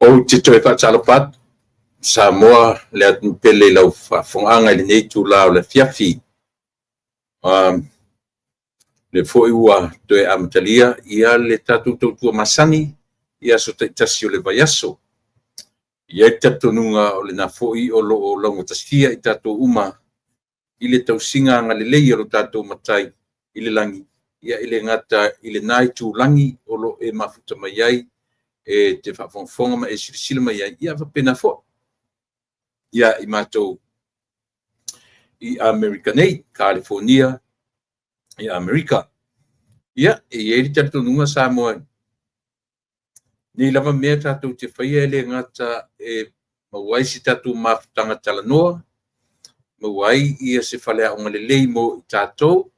Ou te toe faatalofa atu Samoa le atunuu pele i lau faafofogaaga i lenei itula o le afiafi. O lea foi ua toe amatalia le tatou tautua masani i aso taitasi o le vaiaso. E i ai le talitonuga o lena foi o lo o laugatasia i tatou uma i le tausiga agalelei a lo tatou Matai i le lagi, e le gata i lena itulagi o lo o e mafuta mai ai e te faafogafoga ma e silasila mai ai, ia faapena foi ia i matou i Amerika nei, Kalifonia i Amerika. Ia, e i ai le talitonuga Samoa, nei lava mea tatou te faia e le gata e maua ai se tatou mafutaga talanoa, maua ai se faleaoga lelei mo i tatou,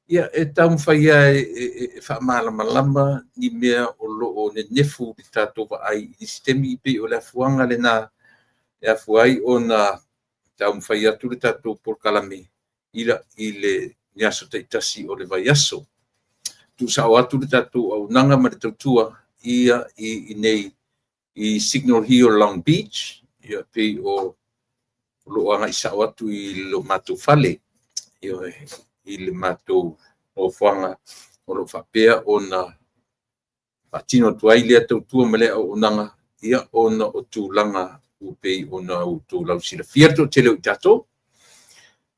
ia e taumafai lava e faamalamalama ni mea o lo o nenefu i le tatou vaai i nisi taimi, pei o le afuaga lena e afua ai ona taumafai atu le tatou polokalame i le aso taitasi o le vaiaso. Tuusao atu le tatou auaunaga ma le tautua i inei i Signal Hill Long Beach, ia pei o lo o agai sao atu i lo matou fale, i le matou nofoaga o lo o faapea ona faatino atu ai lea tautua ma lea auaunaga, ia ona o tulaga e pei ona outou lausilafia le toatele o i tatou.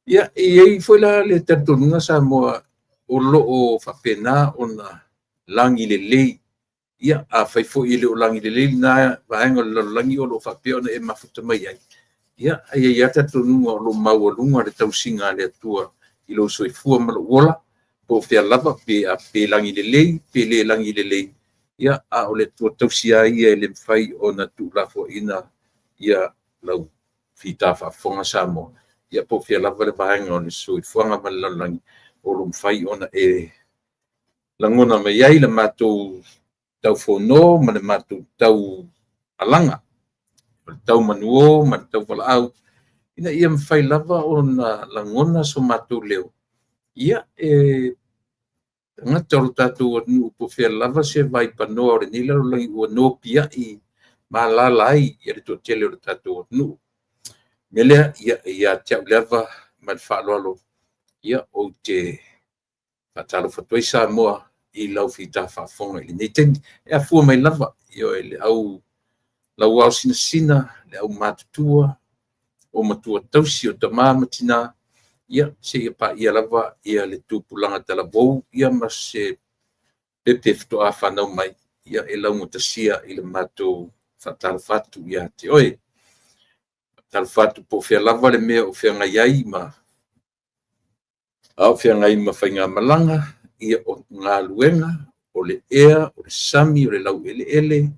Ia, e i ai foi la le talitonuga Samoa o lo o faapena ona lagi lelei. Ia, afai foi e le o lagi lelei lena vaega o le lalolagi o lo o faapea ona e mafuta mai ai, ia, e i ai lava le talitonuga o lo o maualuga le tausiga a le Atua i lou soifua ma lou ola, po o fea lava, pe lagi lelei pe le lagi lelei, ia, a o le Atua tausi lava ia e le mafai ona tuulafoaiina lau fita faafofoga Samoa, ia po o fea lava le vaega o le soifuaga ma le lalolagi o lo o mafai ona e lagona mai ai le matou taufono ma le matou taualaga, o le taumanuo ma le tauvalaau, ina ia mafai lava ona lagona so matou leo, ia, e tagata o le tatou atunuu po o fea lava se vaipanoa o lenei lalolagi ua nopiai ma alaala ai le toatele o le tatou atunuu. O le mea lea, ia, e ia te au lava ma le faaaloalo, ia, ou te faatalofa atu ai Samoa i lau fita faafofoga i lenei taimi. E afua mai lava i le au lauao sinasina, le aumatutua, o matua tausi, o tama ma tina, ia, seia paia lava le tupulaga talavou ma se pepe faatoa fanau mai, ia, e laugatasia i le matou faatalofa atu ia te oe. Faatalofa atu po o fea lava le mea o feagai ai ma a o feagai ma faigamalaga, ia, o galuega, o le ea, o le sami, o le laueleele,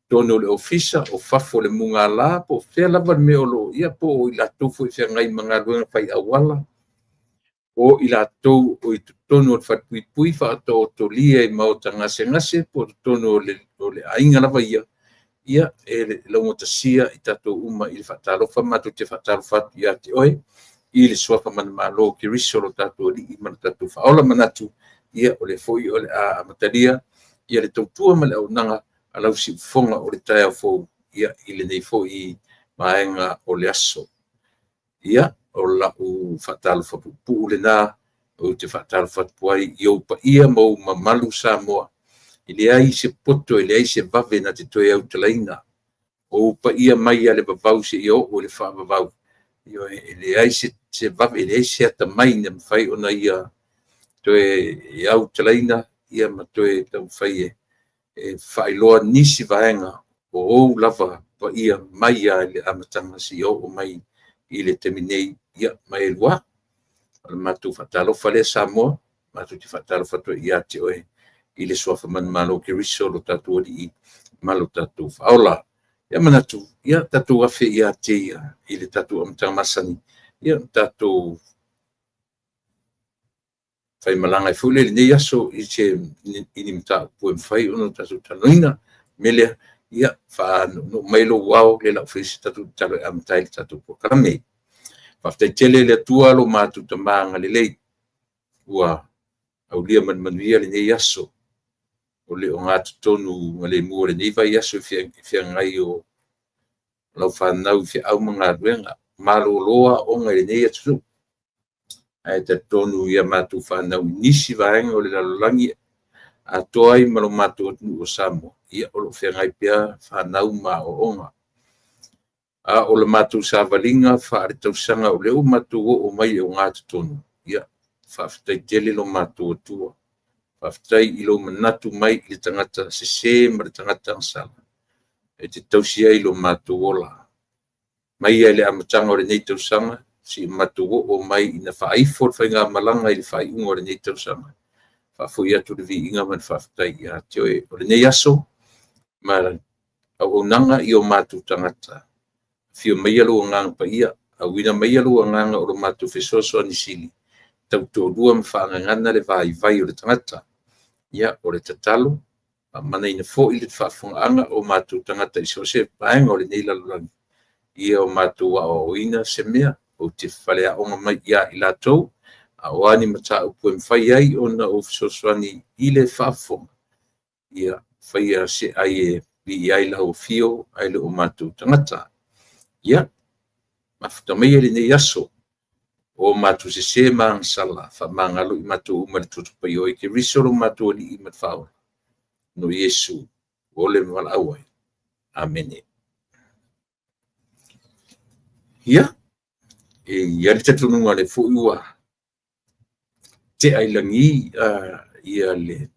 totonu o le ofisa, o fafo o le mugala, po o fea lava le mea o lo o, ia, po o i latou foi e feagai ma galuega fai auala, o i latou o i totonu o le falepuipui faataotolia i maota gasegase, po o totonu o le aiga lava ia, ia, e laugatasia i tatou uma i le faatalofa. Matou te faatalofa atu ia te oe i le suafa manumalo o Keriso lo tatou Alii ma lo tatou Faaola. Manatu, ia, o lea foi o le a amatalia le tautua ma le auaunaga a lau siufofoga o le taeao fou, ia, i lenei foi vaega o le aso. Ia, o lau faatalofa puupuu lena ou te faatalofa atu ai i ou paia ma ou mamalu Samoa. E leai se poto, e leai se vave na te toe autalaina. O ou paia mai lava i le vavau seia oo i le faavavau. E leai se vave, e leai se atamai na mafai ona ia toe autalaina ma toe taumafai e faailoa nisi vaega o ou lava paia mai lava i le amataga seia oo mai i le taimi nei, ia, ma e lua. O le matou faatalofa lea Samoa, matou te faatalofa atu ai ia te oe i le suafa manumalo o Keriso lo tatou Alii ma lo tatou Faaola. Ia manatu, ia tatou afe ia te ia i le tatou amataga masani, ia tatou faimalaga ai foi lea i lenei aso i se i ni mataupu e mafai ona tatou talanoaina. O le mea lea, ia faanunuu mai lou ao lea o le a ou faia se tatou tatalo e amata ai le tatou polokalame. Faafetai tele i le Atua lo matou Tama agalelei ua aulia ma le manuia lenei aso. o le ogatotonu ma lemu o lenei vaiaso i feagai o lau fanau i feau ma galuega. Malolo aoga i lenei atunuu, ae talitonu i a matou fanau i nisi vaega o le lalolagi atoa ai ma lo matou atunuu o Samoa, ia o lo o feagai pea fanau ma aoaoga. A o le matou savaliga faaletausaga o lea ua matou oo mai i le ogatotonu, ia, faafetai tele lo matou Atua. Faafetai i lou manatu mai i le tagata sese ma le tagata agasala e te tausi ai lo matou ola. Mai lava i le amataga o lenei tausaga seia matou oo mai ina faaifo le faigamalaga i le faaiuga o lenei tausaga, faafoi atu le viiga ma le faafetai ia te Oe. O lenei aso ma le auaunaga i o matou tagata, afio maia lou Agaga Paia, auina maia lou Agaga o lo matou fesoasoani sili, tautoalua ma faagagana le vaivai o le tagata. Ia, o le tatalo, faamanaina foi le faafofogaaga a o matou tagata i so o se vaega o lenei lalolagi, ia o matou aoaoina se mea ou te faleaoga mai ia i latou, a o a ni mataupu e mafai ai ona ou fesoasoani i le faafofoga, ia faia se ai e viia ai lau afio ae le o matou tagata. Ia, mafuta maia lenei aso o matou sese ma agasala, faamagalo i matou uma i le toto paia o Keriso lo matou Alii ma le Faaola, ona o Iesu ua ola ma valaau ai. Amene. Ia, e i ai le talitonuga o lea foi ua tea i lagi le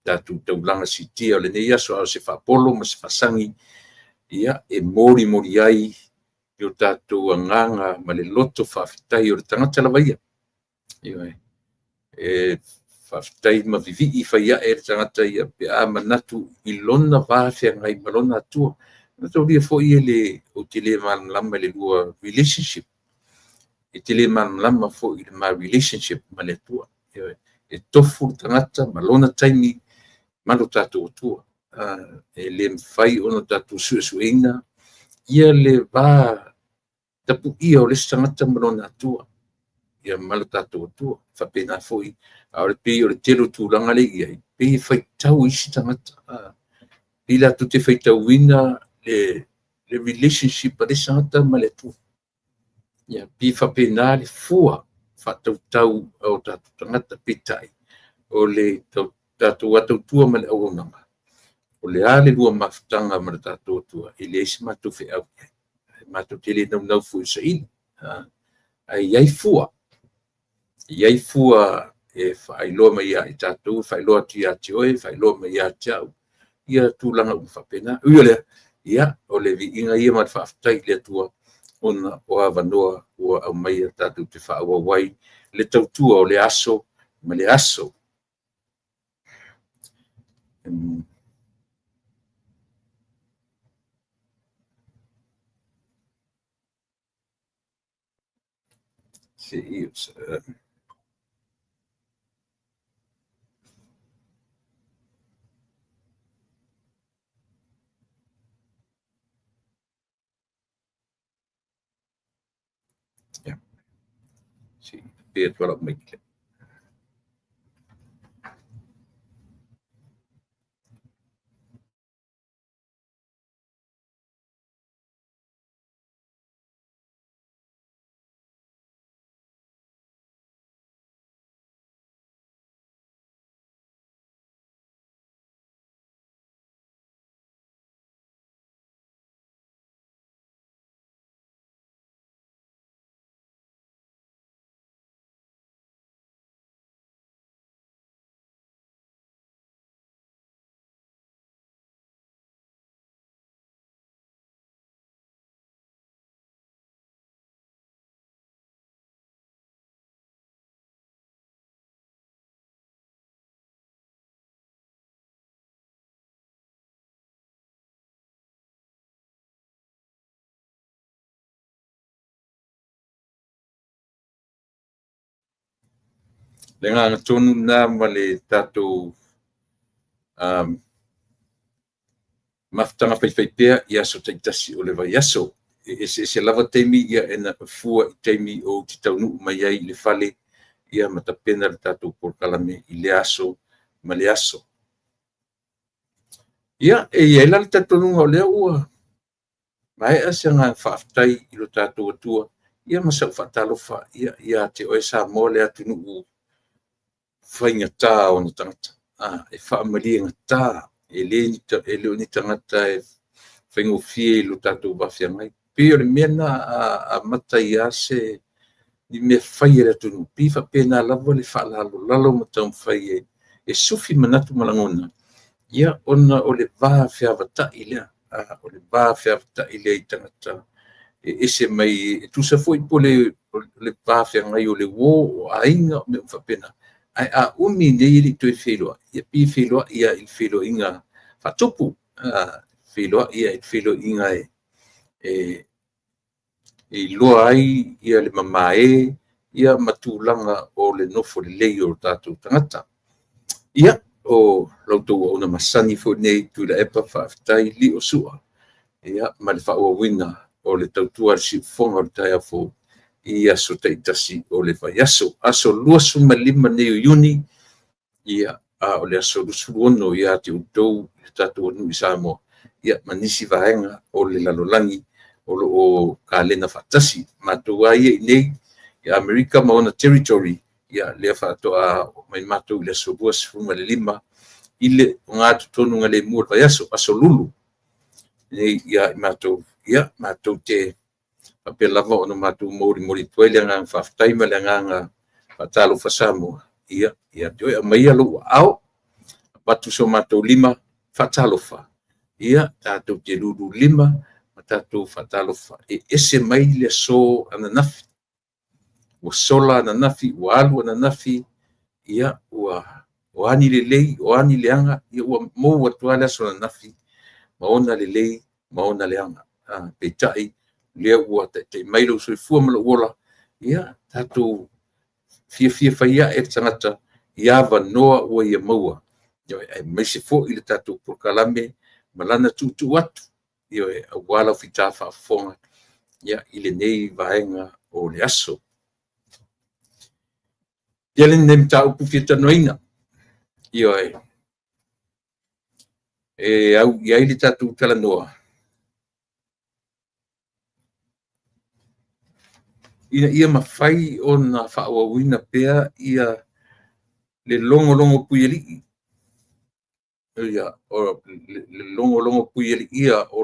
tatou taulaga siitia o lenei aso, a o se faapolo ma se faasagi e molimoli ai lo tatou agaga ma le loto faafetai o le tagata lava ia. Ioe. E faafetai ma vivii fai ae le tagata ia pe a manatu i lona va feagai ma lona Atua. Mataulia foi ou te le malamalama i le lua relationship, e te le malamalama foi i le ma relationship ma le Atua. Ioe. E tofu le tagata ma lona taimi ma lo tatou Atua. E le mafai ona tatou suesueina ia le va tapuia o le isi tagata ma lona Atua, ia ma lo tatou Atua. E faapena foi, a o le pei o le tele o tulaga lea e i ai, pei e faitau isi tagata, pei latou te faitauina le relationship a le isi tagata ma le Atua. Ia, pei e faapena le fua faatautau a o tatou tagata. Peitai, o le tatou a tautua ma le auaunaga, o le a le lua mafutaga ma le tatou Atua, e leai se matou feau i ai. Matou te le naunau foi e saili, ae i ai fua, e i ai fua e faailoa mai ia i tatou, e faailoa atu ia te oe, faailoa mai ia te au, ia tulaga uma faapena. E ui o lea, ia, o le viiga ia ma le faafetai i le Atua ona o avanoa ua aumaia tatou te faaauau ai le tautua o lea aso ma lea aso. Le agaga tonu lena ma le tatou mafutaga faifaipea i aso taitasi o le vaiaso. E eseese lava taimi e fua i taimi ou te taunuu mai ai i le fale ma tapena le tatou polokalame i lea aso ma lea aso. Ia, e i ai la le talitonuga o lea ua maea se agaga faafetai i lo tatou Atua, ia ma sau faatalofa ia te oe Samoa, le atunuu faigata ona tagata, e faamaliegata, e le o ni tagata e faigofie i lo tatou va feagai. E pei o le mea lena a amata ai lava se ni mea fai a le atunuu, e pei e faapena lava le faalalolalo ma taumafai e sufi manatu ma lagona, ia, ona o le va feavatai lea, o le va feavatai lea i tagata e ese mai, e tusa foi po o le va feagai o le uo, o aiga, o mea uma faapena. Ae a umi nei e le i toe feiloai, ia pei e feiloai lava i le feiloaiga faatupu, feiloai lava i le feiloaiga e iloa ai le mamae ma tulaga o le nofo lelei o tatou tagata. Ia, o la outou auauna masani foi lenei Tuilaepa, faafetai Lio Sua ma le faaauauina o le tautua a le siufofoga o le taeao fou i aso taitasi o le vaiaso. Aso 25 nei o Iuni, a o le aso 26 ia te outou le tatou atunuu i Samoa ma nisi vaega o le lalolagi o lo o kalena faatasi. O matou lava ia i inei i Amerika ma ona Territory, ia lea faatoa oo mai matou i le aso 25 i le ogatotonu galemu o le vaiaso, aso Lulu nei ia i matou. Ia, matou te faapea lava ona matou molimoli atu ai le agaga faafetai ma le agaga faatalofa Samoa ia te oe. Aumaia lou aao, avatu so matou lima faatalofa, ia tatou te lulu lima ma tatou faatalofa. E ese mai le aso ananafi, ua sola ananafi, ua alu ananafi, ia o a ni lelei, o a ni leaga, ia ua mou atu lava le aso ananafi ma ona lelei ma ona leaga. Peitai, o lea ua taitai mai lou soifua ma lou ola, ia tatou fiafia fai ae le tagata i avanoa ua ia maua, aemaise foi le tatou polokalame ma lana tuutuu atu, ioe, aua lau fita faafofoga i lenei vaega o le aso. E tele nai mataupu e fia talanoaina, ioe, e au i ai le tatou talanoa, ina ia mafai ona faaauauina pea le logologopuialii, le logologopuialiia o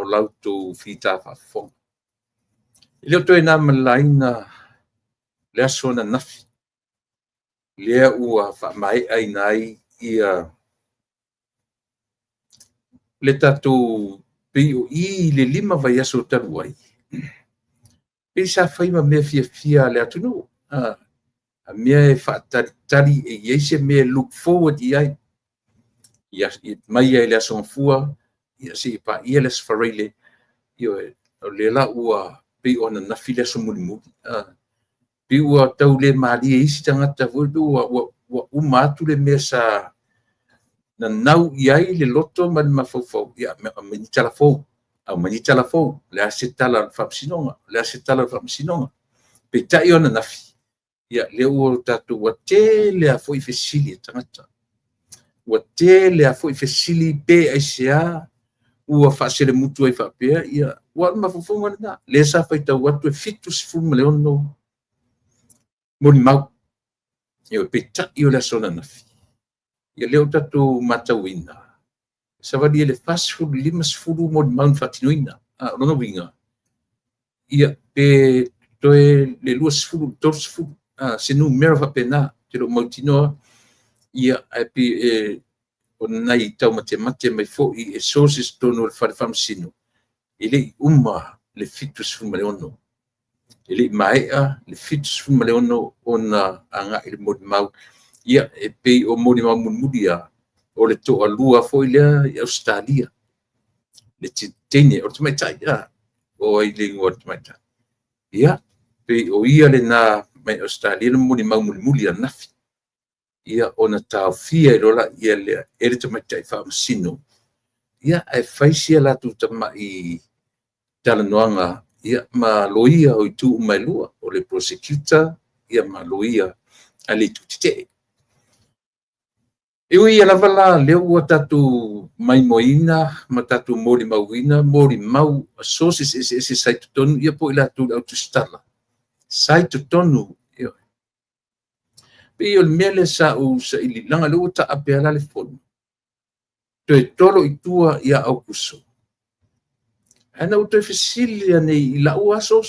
la outou fita faafofoga. E le o toe na ma le laina le aso ananafi lea ua faamaeaina ai le tatou, pei o i le 5 vaiaso talu ai, pei sa fai ma mea fiafia a le atunuu, a mea e faatalitali e i ai se mea e look forward i ai, mai lava i le Aso Gafua seia paia le Aso Faraile. Ioe, o lea la ua pei o ananafi le aso mulimuli, pei ua tau le malie i isi tagata foi pei ua uma atu le mea sa nanau i ai le loto ma le mafaufau, ia aumai ni tala fou, aumai ni tala fou, o le a se tala a le Faamasinoga, o le a se tala a le Faamasinoga. Peitai o ananafi, ia lea ua tatou, ua tele lava foi fesili a tagata, ua tele lava foi fesili pe aisea ua faaselemutu ai faapea, aua o le mafaufauga lena, lea sa faitau atu e 76 molimau. Peitai o le aso ananafi, ia lea ua tatou matauina, savali i le 40 i le 50 molimau na faatinoina. O lona uiga, ia pe toe le 20 i le 30, se numera faapena, ou te le o mautinoa, ae pei o nai taumatemate mai foi e sources i totonu o le Fale Faamasino, e le i uma le 76. E le i maea le 76 ona agai i le molimau. Ia, e pei o molimau mulimuli lava, o le toalua foi lea i Ausetalia, le teine, o le tamaitai, o ai le igoa o le tamaitai? Ia, pei o ia lena mai Ausetalia le molimau mulimuli ananafi, ia ona taofia ai loa lea e le tamaitai Faamasino, ia ae fai si a latou tamai talanoaga ma loia o itu uma e lua, o le prosecutor ma loia a le itu tetee. E ui ia lava la lea ua tatou maimoaina ma tatou molimauina molimau a sources eseese sa i totonu, ia po o i latou le au tusitala sa i totonu. Ia, pei o le mea lea sa ou saili, leaga o lea ua taape lava le fono, toe tolo i tua ia Aokuso. Ae na ou toe fesili ane i lau aso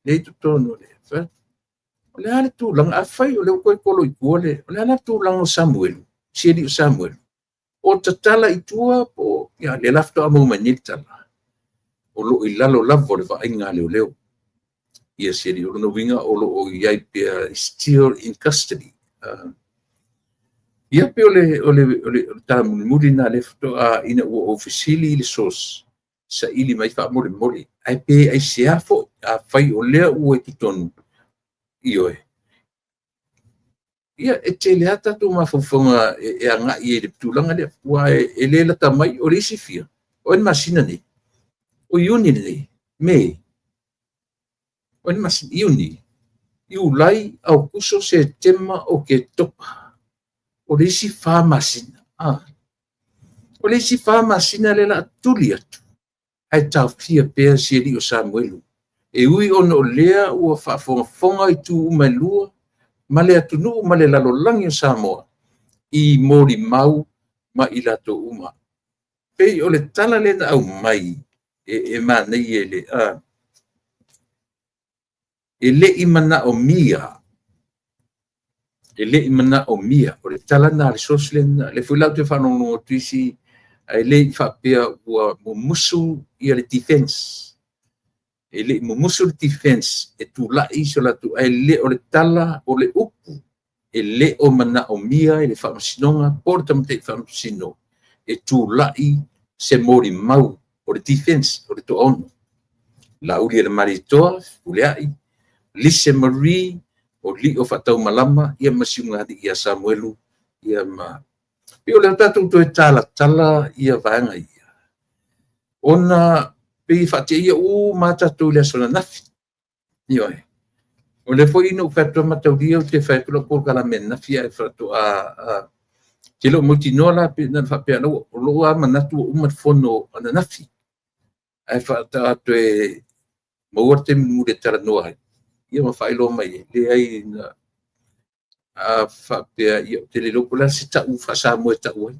lea i totonu, o le a le tulaga, afai o lea ua toe tolo i tua, o le a le tulaga o Samuelu, si alii o Samuelu, o tatala i tua po o ia? Lea la faatoa maua mai nei le tala, o lo o i lalo lava o le vaaiga a leoleo ia si alii. O lona uiga o lo o i ai pea, still in custody. Ia, pei o le tala mulimuli lena lea faatoa, ina ua ou fesili i le source, saili mai faamolemole. Ae pe aisea foi, afai o lea ua i totonu? Ioe, ia, e tele lava tatou mafaufauga e agai i le tulaga lea, ua e le lata mai o le isi fia o le masina nei, o Iuni lenei, Me, o le masina Iuni, Iulai, Aokuso, Setema, Oketopa, o le isi 4 masina. O le isi 4 masina lea la a tuli atu ae taofia pea si alii o Samuelu, e ui ona o lea ua faafogafoga itu uma e lua ma le atunuu ma le lalolagi o Samoa i molimau ma i latou uma. Pei o le tala lea na aumai e manaia e le i manaomia, e le i manaomia. O le tala lena a le source lea. Le foi la ou te faalogologo atu isi, ae le i faapea ua mumusu ia le defense. E le i mumusu le defense e tulai so latou, ae le o le tala o le upu, e le o manaomia e le faamasinoga po o le tamaitai faamasino e tulai se molimau o le defense o le toaono, Laaulialemalietoa Fepuleai, Lise Marie o Lio Faataumalama, ia ma Siugalii ia Samuelu. Ia, ma pei o lea tatou toe talatala ia vaega ia, ona pei e faateia uma tatou i le aso ananafi. Ioe, o lea foi na ou fai atu mataulia, ou te fai atu lau polokalame ananafi, ae faatoa te le o mautinoa la pe na faapea o lou lava manatu ua uma le fono ananafi, ae faatoa toe maua le taimi mulimuli e talanoa ai, ia ma faailoa mai ai, leai na a faapea, ia, ou te le iloa po o le a se tau faa-Samoa e tau ai,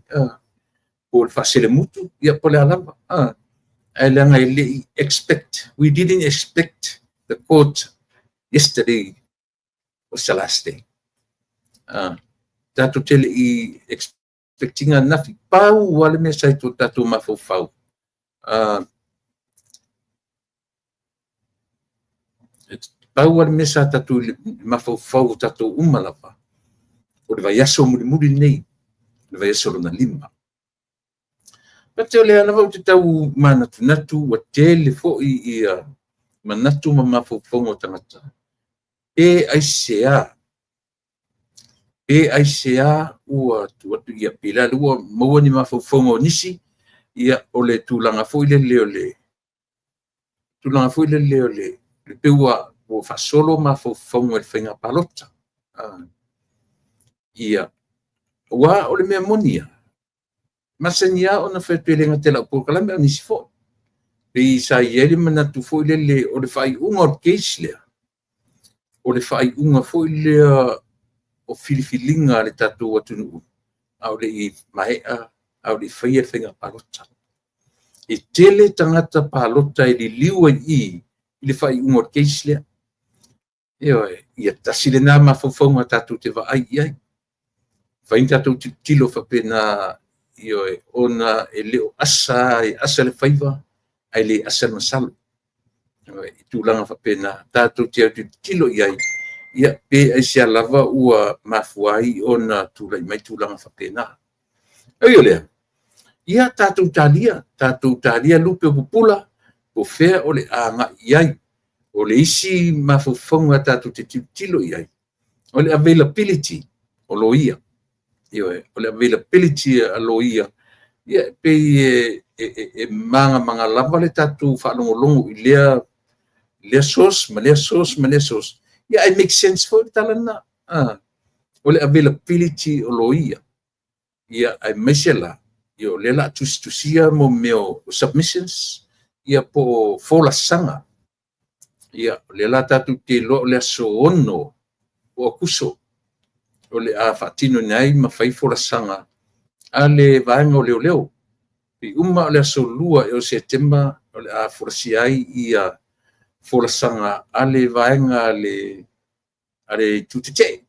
po o le faaselemutu, ia, po o le a lava, ae leaga e le i expect, we didn't expect the court yesterday was the last day. Tatou te le i expect ina ananafi. Pau lava le mea sa i tatou mafaufau, pau lava le mea sa tatou mafaufau o tatou uma lava, o le vaiaso mulimuli lenei, le vaiaso lona lima. But o lea lava ou te tau manatunatu, ua tele foi ia manatu ma mafaufauga o tagata, pe aisea, pe aisea ua tuu atu? Ia, pei la ua maua ni mafaufauga o nisi. Ia, o le tulaga foi lele o le tulaga foi lele o le pei ua faasolo mafaufauga i le faiga palota. Ia, aua o le mea moni ia, masani lava ona fai atu e le gata i lau polokalame a o nisi foi. Pei sa i ai le manatu foi lele o le faaiuga o le case lea, o le faaiuga foi lea o filifiliga a le tatou atunuu, a o le i maea, a o le i faia le faiga palota. E tele tagata palota e liliu ai i i le faaiuga o le case lea. Ioe, ia, tasi lena mafaufauga tatou te vaai i ai. Fai ni tatou tilotilo faapena, ioe, ona e le o asa, e asa le faiva ae le asa le masalo. I tulaga faapena tatou te tilotilo i ai, ia, pe aisea lava ua mafua ai ona tulai mai tulaga faapena. Oi o lea, ia tatou talia, tatou talia lupe o pupula, o fea o le agai i ai. O le isi mafaufauga tatou te tilotilo i ai, o le availability o loia. Ioe, o le availability a loia, ia, pei e magamaga lava le tatou faalogologo i lea source ma lea source ma lea source. Ia, ae make sense foi le tala lena. O le availability o loia. Ia, aemaise la, ia o lea o le a tusitusia mo mea o submissions, ia po o folasaga. Ia, o lea la tatou te iloa o le aso 6 o Aokuso o le a faatinoina ai ma fai folasaga a le vaega o leoleo. E uma o le aso 2 o Setema o le a folasia ai ia folasaga a le vaega a le Itu Tetee,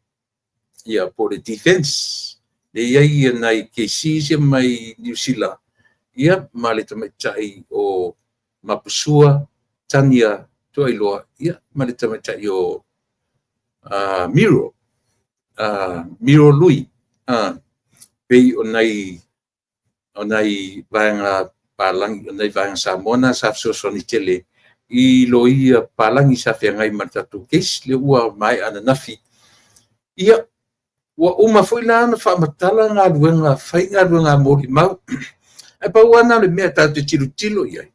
ia po o le defense. E i ai nai cases ia mai Niu Sila, ia ma le tamaitai o Mapusua, Tania Toailoa, ia ma le tamaitai o Miro, Miro Lui. Pei o nai vaega palagi, o nai vaega Samoa na sa fesoasoani tele i loia palagi sa feagai ma le tatou case, lea ua maea ananafi. Ia, ua uma foi la ona faamatala galuega fai, galuega molimau. Ae pau lava lena o le mea tatou te tilotilo i ai,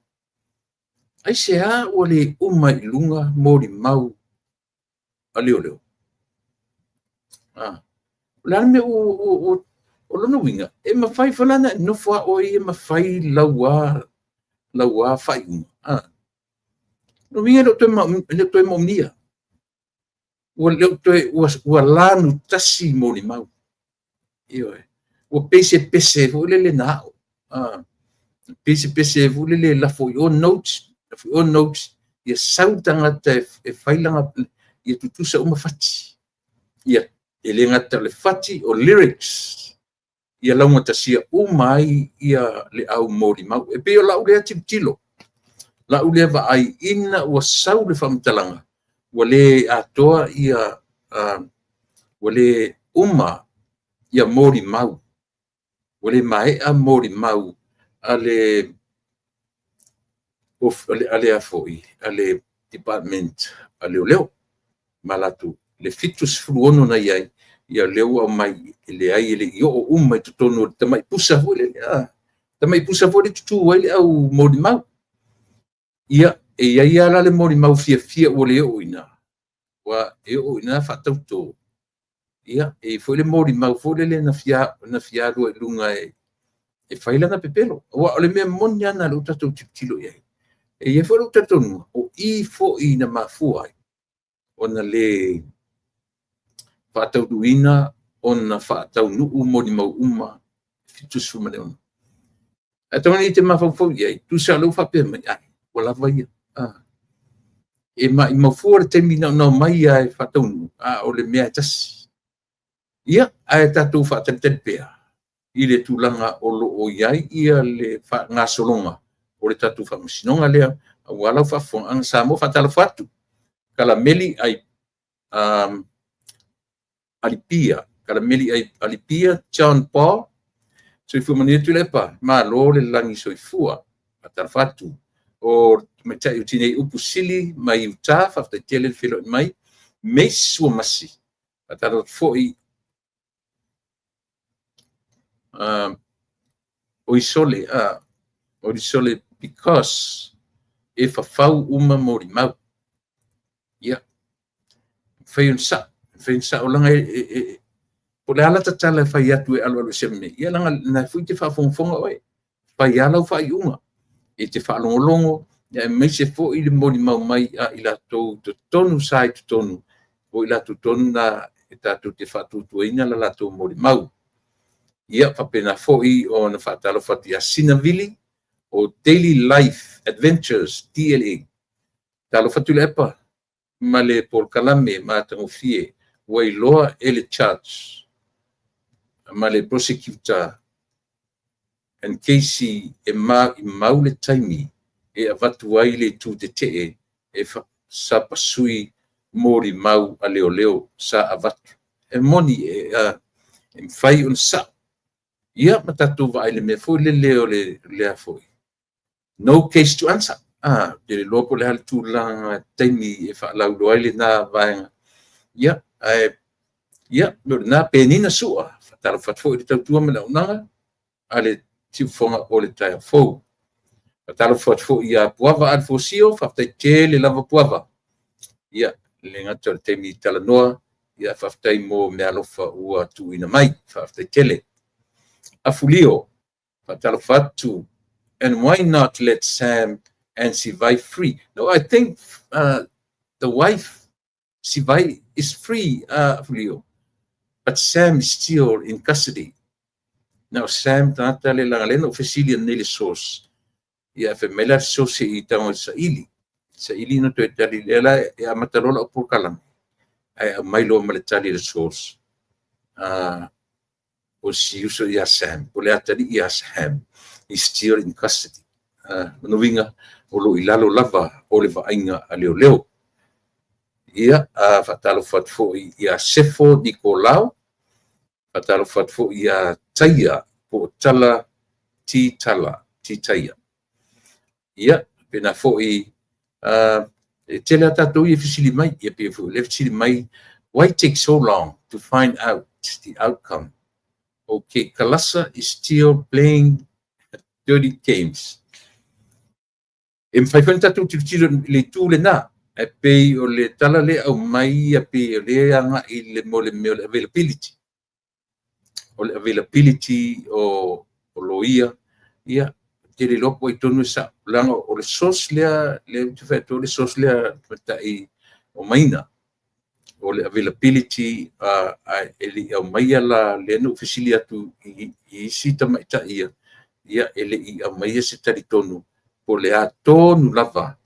aisea ua le uma ai i luga molimau a leoleo? O le a le mea ua... O lona uiga, e mafai foi la ona e nofo lava oe ia ma fai lau lava faaiuga. O lona uiga e le o toe moomia. Ua le o toe, ua lanutasi molimau. Ioe. Ua pei se pese foi lele na ao. Pei se pese foi lele e lafo i o notes, lafo i o notes, ia sau le tagata e fai lana, ia tutusa uma fati. Ia, e le gata o le fati, o lyrics, ia laugatasia uma ai ia le au molimau. E pei o lau lea tilotilo, lau lea vaai ina ua sau le faamatalaga, ua le atoa ia, ua le uma ia molimau, ua le maea molimau a le Department a Leoleo ma latou, le 76 na i ai, ia lea ua aumai, e leai e le i oo uma i totonu o le tamai pusa foi lele, tamai pusa foi lea e tutu ai le au molimau. Ia, e i ai lava la le molimau fiafia ua le oo i ina, aua e oo i ina faatauto, ia, e i ai foi le molimau foi lele na fia alu ai i luga e fai lana pepelo. Aua o le mea moni lava lena o lea ua tatou tilotilo i ai. E i ai foi lou talitonuga, o i foi na mafua ai ona le faataunuuina ona faataunuu molimau uma e 76. Ae tago e te mafaufau i ai, tusa o lea ua faapea mai, ai, ua lava ia. E maumau fua le taimi na ona omai lava e faataunuu, a o le mea lava e tasi. Ia, ae tatou faatalitali pea i le tulaga o lo o i ai le faagasologa o le tatou faamasinoga lea, aua lau faafofogaaga Samoa. Faatalofa atu, Kalameli Alipia, Kalameli Alipia John Paul, soifua manuia Tuilaepa, malo le lagi soifua. Faatalofa atu. O tamaitai o Tinei Upu Sili mai Utah, faafetai tele le feiloai mai. Mace Suamasi, faatalofa atu foi. Oisole, Oisole because e fafau uma molimau. Ia, mafai ona sao, mafai ona sao, leaga po o le a lata tala e fai atu e alualuese mai nei, ia leaga o lena foi e te faafogafoga oe, fai lava lau faaiuga, e te faalogologo, aemaise foi le molimau mai a i latou i totonu sa i totonu, o i latou tonu na e tatou te faatuatuaina le latou molimau. Ia faapena foi ona faatalofa atu ia Sina Vili o Daily Life Adventures DLA. Talofa Tuilaepa ma le polokalame matagofie ua iloa e le charge ma le prosecutor and Casey e maumau le taimi e avatu ai le itu tetee e sapasui molimau a leoleo sa avatu. E moni, e mafai ona sao. Ia ma tatou vaai i le mea foi lele o le foi, no case to answer. Ou te le iloa po o le a le tulaga taimi e faalauiloa ai lena vaega. Ia, ae, ia, o lena, Penina Sua, faatalofa atu foi i le tautua ma le auaunaga a le siufofoga o le taeao fou. Faatalofa atu foi ia Puava Alefosio, faafetai tele lava Puava. Ia, e le gata o le taimi talanoa, ia faafetai mo meaalofa ua tuuina mai. Faafetai tele. Afulio, faatalofa atu. And why not let Sam and Sivai free? No, I think the wife, Sivai, is free, Afulio. But Sam is still in custody. Now, Sam, tagata le laga lea na ou fesili ananei i le source. Ia, fai mai la le source i tago i saili. Saili na toe tali, lea la e amata loa lau polokalame, ae aumai loa ma le tali a le source. O si uso ia Sam, po o le atalii ia Sam, is still in custody. Lona uiga, o lo o i lalo lava o le vaaiga a leoleo. Ia, faatalofa atu foi ia Sefo Nikolao, faatalofa atu foi ia Taia, po o Tala T Tala, T Taia. Ia, pena foi, e tele a tatou ia fesili mai, ia pei foi o lea fesili mai, why take so long to find out the outcome? Okay, Kalasa is still playing dirty games. E mafai foi ona tatou tilotilo i le itu lena, ae pei o le tala lea e aumai ia pei o lea e agai i le mo le mea o le availability. O le availability o loia, ia, ou te le iloa po o ai tonu e sao. Leaga o le source lea, lea ou te fai atu o le source lea tamaitai o Maina. O le availability ae le i aumaia la, lea na ou fesili atu i isi tamaitai ia, ia e le i aumaia se talitonu po o le a tonu lava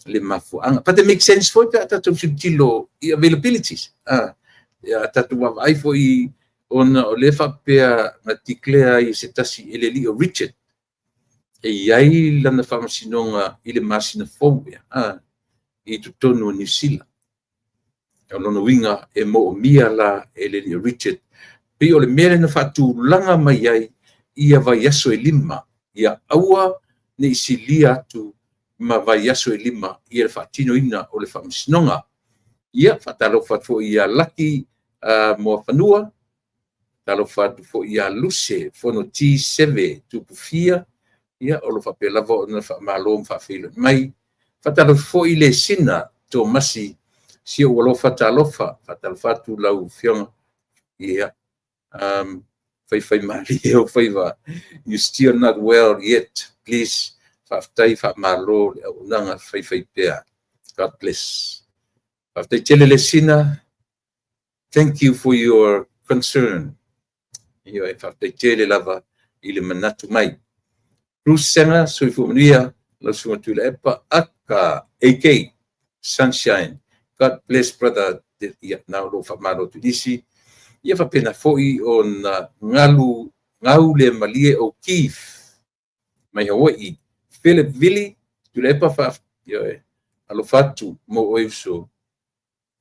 le mafuaaga. But it makes sense foi pe a tatou tilotilo i availabilities. A tatou vaavaai foi ona o lea faapea na declare ai e se tasi e le alii o Richard e i ai lana faamasinoga i le masina fou ea, i totonu o Niu Sila. O lona uiga e moomia la e le alii o Richard. Pei o le mea lea na faatulaga mai ai ia vaiaso e 5, ia aua ne i silia atu ma vaiaso e 5 ia le faatinoina o le faamasinoga. Ia, faatalofa atu foi ia Laki Moafanua, faatalofa atu foi ia Luse Fono T7 Tupufia, ia o lo faapea lava ona faamalo ma faafeiloai mai. Faatalofa foi le Sina Tomasi, si ou alofa talofa, faatalofa atu lau afioga, ia, faifaimalie o faiva, you still not well yet, please, faafetai faamalo le auaunaga faifaipea. God bless. Faafetai tele le Sina, thank you for your concern. Ioe, faafetai tele lava i le manatu mai. Bruce Senga, soifua manuia, lau susuga Tuilaepa, aka AK, Sunshine. God bless brother. Ia, na o lou faamalo atu i nisi. Ia faapena foi ona galu gau le malie o Keith mai Hawaii. Philip Vili, Tuilaepa, ioe, alofa atu mo oe uso.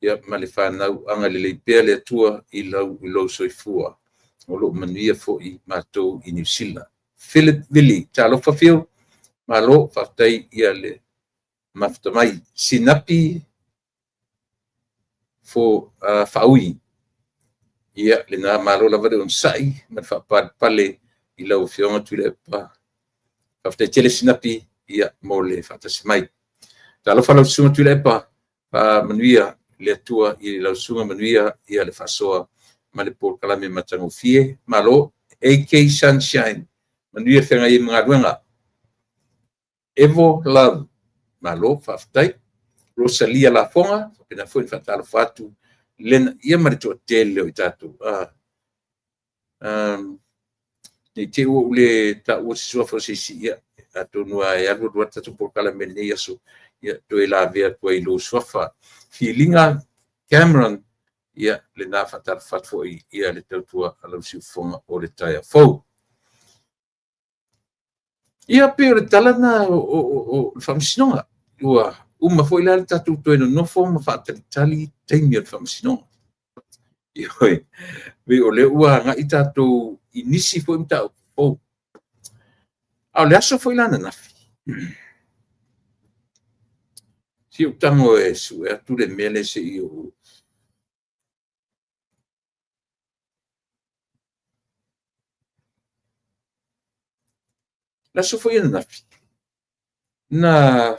Ia, ma le fanau agalelei pea le Atua i lou soifua. O loo manuia foi matou i Niu Sila. Philip Vili, talofa Phil, malo, faafetai ia le mafuta mai. Sinapi fo Faaui, ia lena malo lava le onosai ma le faapalepale i lau afioga Tuilaepa. Faafetai tele Sinapi, ia mo le faatasi mai. Talofa lau susuga Tuilaepa, faamanuia le Atua i lau susuga, manuia ia le faasoa ma le polokalame matagofie. Malo, AK Sunshine, manuia feagai ai ma galuega. Evo Love, malo, faafetai. Rosalia Lafoga, faapena foi ona faatalofa atu lena ia ma le toatele o i tatou. Ne i te i ua ou le taua se suafa o se isi, ia, atonu lava e alu alu lava le tatou polokalame i lenei aso, ia, toe lavea atu ai i lou suafa. Filiga Cameron, ia, lena faatalofa atu foi ia le tautua a lau siufofoga o le taeao fou. Ia, pei o le tala lena o le faamasinoga. Ua uma foi la le tatou toe nonofo ma faatalitali taimi o le faamasinoga. Ioe, pei o lea ua agai tatou i nisi foi mataupu fou. A o le aso foi la ananafi, se i ou tago e sue atu le mea lea se i ou... Le aso foi ananafi, na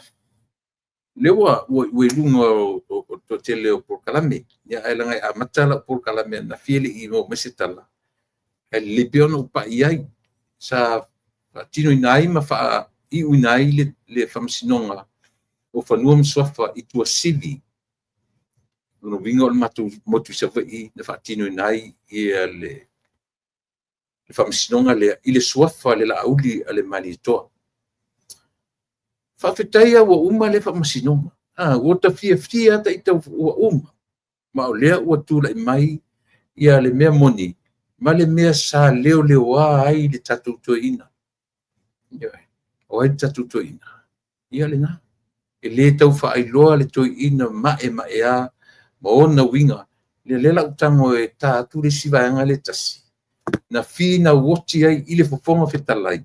lea ua i luga o le toatele o polokalame, ae leaga e amata lau polokalame ananafi e le i maua mai se tala, ae lelei pea ona ou pai i ai. sa faatinoina ai ma faaiuina ai le Faamasinoga o Fanua ma Suafa i Tuasivi. O lona uiga o le matou motu i Savaii na faatinoina ai le Faamasinoga lea i le suafa o le Laauli a le Malietoa. Faafetai lava ua uma lea Faamasinoga. Ua ta fiafia lava ita ua uma, ma o lea ua tulai mai le mea moni ma le mea sa leoleoa ai le tatou toeaina. Ioe. O ai le tatou toeaina? Ia lena. E le tau faailoa le toeaina maemaea ma ona uiga. Ia lea o le a ou tago e ta atu le isi vaega lea e tasi, na finau oti ai i le Fofoga Fetalai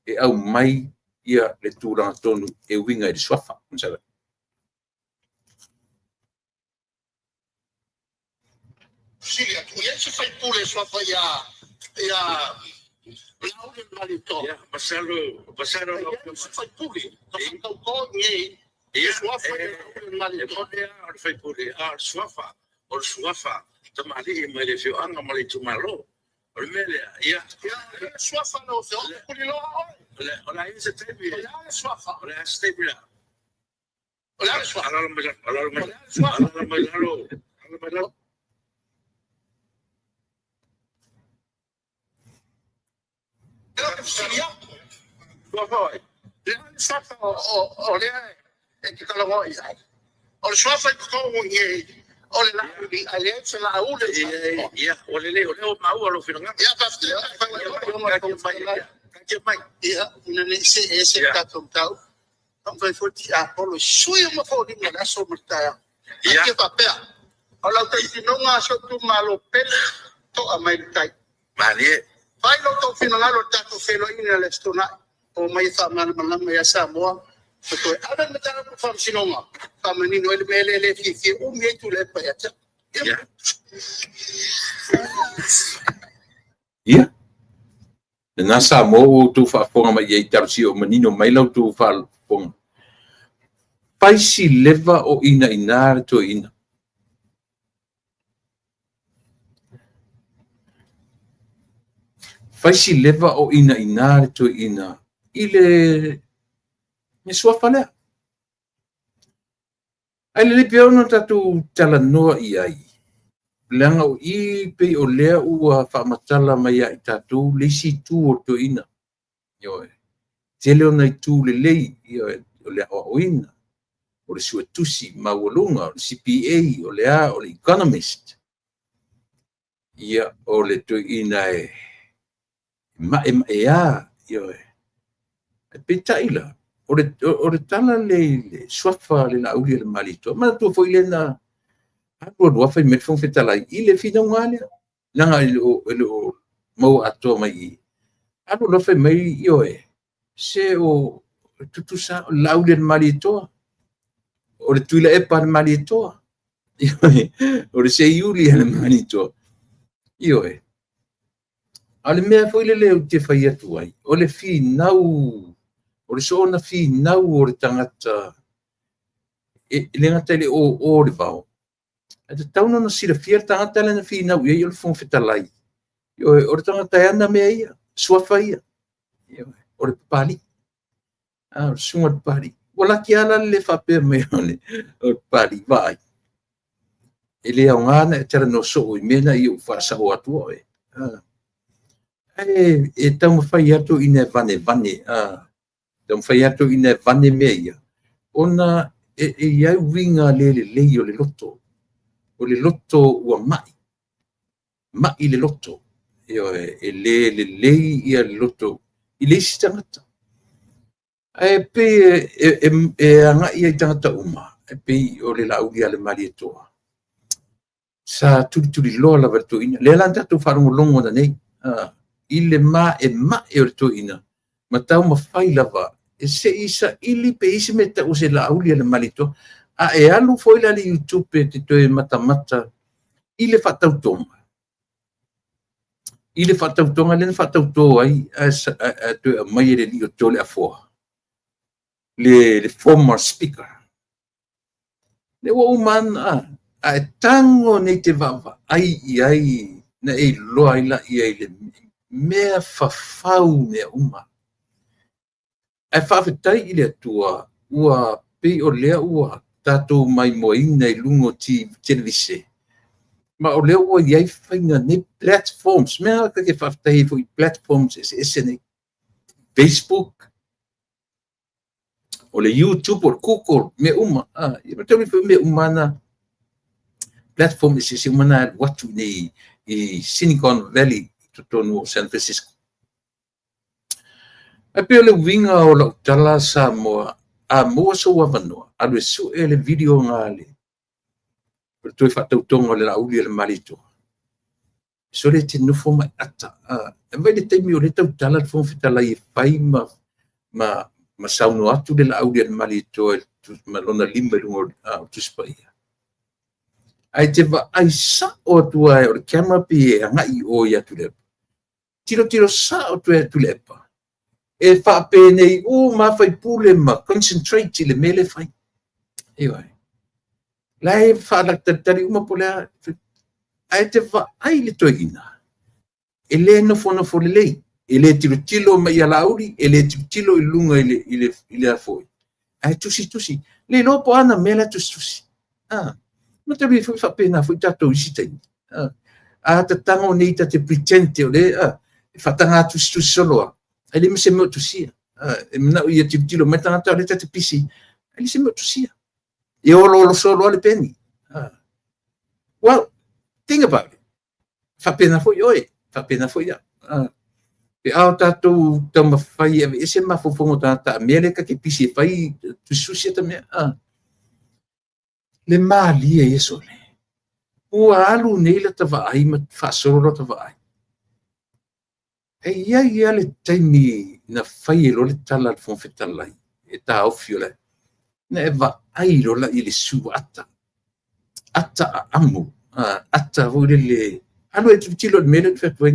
e aumai le tulaga tonu e uiga i le suafa. Fesili atu, e i ai se sui usufono e suafa ia Laaulialemalietoa? Ia, masalo, masalo. E i ai se sui usufono na faatauto i inei e suafa ia Laaulialemalietoa? E moni lava o le sui usufono, a o le suafa, o le suafa tamalii mai le afioaga ma le itumalo. O le mea lea, ia. Ia, o le suafa lau Afioga, ou te tuliloa oe. O le a i ai se taimi? O le a le suafa? O le a se taimi la? O le a le suafa? Alaala mai lalo, alaala mai lalo, alaala mai lalo, alaala mai lalo. O lea e te talanoa i ai. O le suafa i totonu i inei, o le Laauli, ae leai se Laauli. Ia, ua lelei, o lea ua maua lou finagalo. Ia, faafetai. Taatia mai. Ia, ina ne i see ese le tatou mataupu, taumafai foi le tiapolo e sui uma foliga o le aso ma le taeao. Ia faapea, o lau tautinoga si ou itumalo pele, to'a mai le tai. Malie. Fai lo outou finagalo i le tatou feiloaiga i le Aso Toonai, omai e faamalamalama ia Samoa, ma toe ave le mataupu i le Faamasinoga, faamanino ai le mea lea e le fiafia umi ai Tuilaepa ia te au. Ia, lena Samoa ua outou faafofoga mai i ai, talosia o manino mai la outou faafofoga. Fai si leva o inaina le toeaina. Fai si leva o inaina le toeaina i le suafa lea. Ae lelei pea ona tatou talanoa i ai, leaga o i pei o lea ua faamatala mai ia i tatou le isi itu o le toeaina. Ioe. Tele ona itu lelei, ioe, o le aoaoina, o le suetusi maualuga, o le CPA, o le a, o le economist. Ia, o le toeaina e maemaea, ioe. Peitai la, o le tala lea i le suafa o le Laauli a le Malietoa, manatua foi lea na alu alu lava fai mai le Fofoga Fetalai i le finauga lava lea, leaga e le o maua atoa mai i i. Alu alu lava fai mai, ioe, se o tutusa o le Laauli a le Malietoa, o le Tuilaepa a le Malietoa, ioe, o le Seiuli a le Malietoa, ioe. A o le mea foi lele ou te fai atu ai, o le finau, o le soona finau o le tagata e le gata i le oo o le vao, ae tatau ona silafia le tagata lea na finau i ai o le Fofoga Fetalai. Ioe, o le tagata e ana mea ia, suafa ia. Ioe, o le Papalii. A, o le susuga i le Papalii. Ua laki lava la le le faapea mai o le Papalii, vaai, e le aoga ona e talanoa soo i mea na ia ou faasao atua oe. Ae e taumafai atu ina e vanevane, taumafai atu ina e vane mea ia, ona e i ai uiga le lelei o le loto. O le loto ua mai, mai le loto. Ioe, e le lelei ia le loto i le isi tagata. Ae pei e agai i tagata uma, e pei o le Laauli a le Malietoa, sa tulituliloa lava e le toeaina. Lea la na tatou faalogologo ananei i le maemae o le toeaina ma taumafai lava e se i saili pe i ai se mea e tau o se Laauli a le Malietoa. A e alu foi la i le YouTube e te toe matamata i le faatautoga, i le faatautoga lea na faatauto ai ae toe aumai e le alii o Toleafoa le former speaker. Lea ua uma ona a e tago nei te vaavaai i ai na e iloa ai laia i le Mea fafau mea uma. Ae faafetai i le Atua ua pei o lea ua tatou maimoaina i luga o televise, ma o lea ua i ai faiga nei platforms. Mea na ta te faafetai ai foi i platforms eseese nei. Facebook, o le YouTube, o le Google, mea uma. Ia ma foi mea uma na platform eseese uma na alu atu nei i Silicon Valley i totonu o San Francisco. Ae pei o le uiga o lau tala Samoa, a maua sou avanoa, alu e sue le video na le o le toe faatautoga o le Laauli a le Malietoa. Sole e te nofo ma ata. E mai le taimi o le tautala le Fofoga Fetalai e fai ma saunoa atu le Laauli a le Malietoa ma lona lima i luga o Tusi Paia. Ae te vaai sao atu ai o le camera pe e agai i o ia Tuilaepa. Tilotilo sao atu e Tuilaepa. E faapenei uma faipule ma concentrate i le mea le fai. Ioe. La e faalatalitali uma po o le a. Ae te vaai le toeaina, e le nofonofo lelei, e le tilotilo mai ia Laauli, e le tilotilo i luga i le afoi. Ae tusitusi. Le iloa po o ana mea la tusitusi. Ma talu foi faapena foi tatou isi taimi. A tatago nei ta te pretend te o le e faataga tusitusi soloa, ae le ma se mea o tusia. E manao ia tilotilo mai tagata o le ta te pisi, ae le se mea o tusia. E oloolo solo le peni. Well, think about it. Faapena foi oe, faapena foi au. Pe a o tatou taumafai e aveese mafaufauga o tagata a mea lea ta te pisi e fai tusitusi ata mea. Le malie ia sole. Ua alu nei lata vaai ma faasolo lata vaai. E iai ia le taimi na fai e loa le tala a le Fofoga Fetalai e taofi o le na e vaai loa la i le su ata. Ata aamu. Ata foi lele. Alu e tilotilo i le mea lea ou te fai atu ai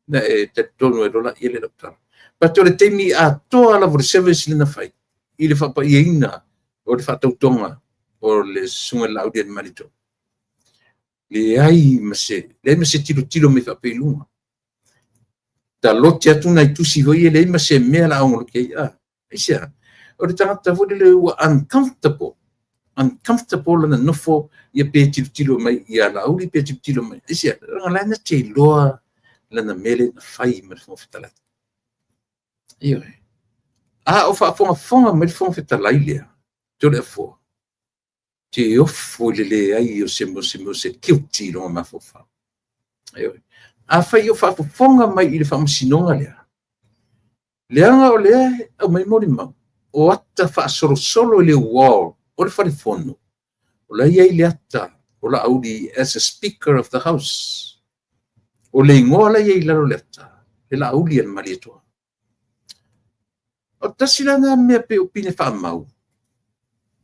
na e talitonu ai loa laia le lau tala. But o le taimi atoa lava o le service le na fai i le faapaiaina o le faatautoga o le susuga i le Laauli a le Malietoa. Leai ma se tilotilo mai faapea i luga. Talote atu nai tusi foi e leai ma se mea la ongolote ai. Aisea? O le tagata foi lele ua uncomfortable. Uncomfortable lana nofo ia pe tilotilo mai ia Laauli pe tilotilo mai. Aisea? Leaga la na te iloa lana mea le na fai ma le Fofoga Fetalai. Ioe. A o faafogafoga mai le Fofoga Fetalai lea, Toleafoa, te ofo i le leai o se mea o se guilty i lona mafaufau. Ioe. Afai o faafofoga mai i le faamasinoga lea, leaga o lea e aumai molimau, o ata faasolosolo i le wall o le falefono, o la e i ai le ata o Laauli as a Speaker of the House. O le igoa la e i ai i lalo o le ata, le Laauli a le Malietoa. O tasi la na mea pe o pine faamau,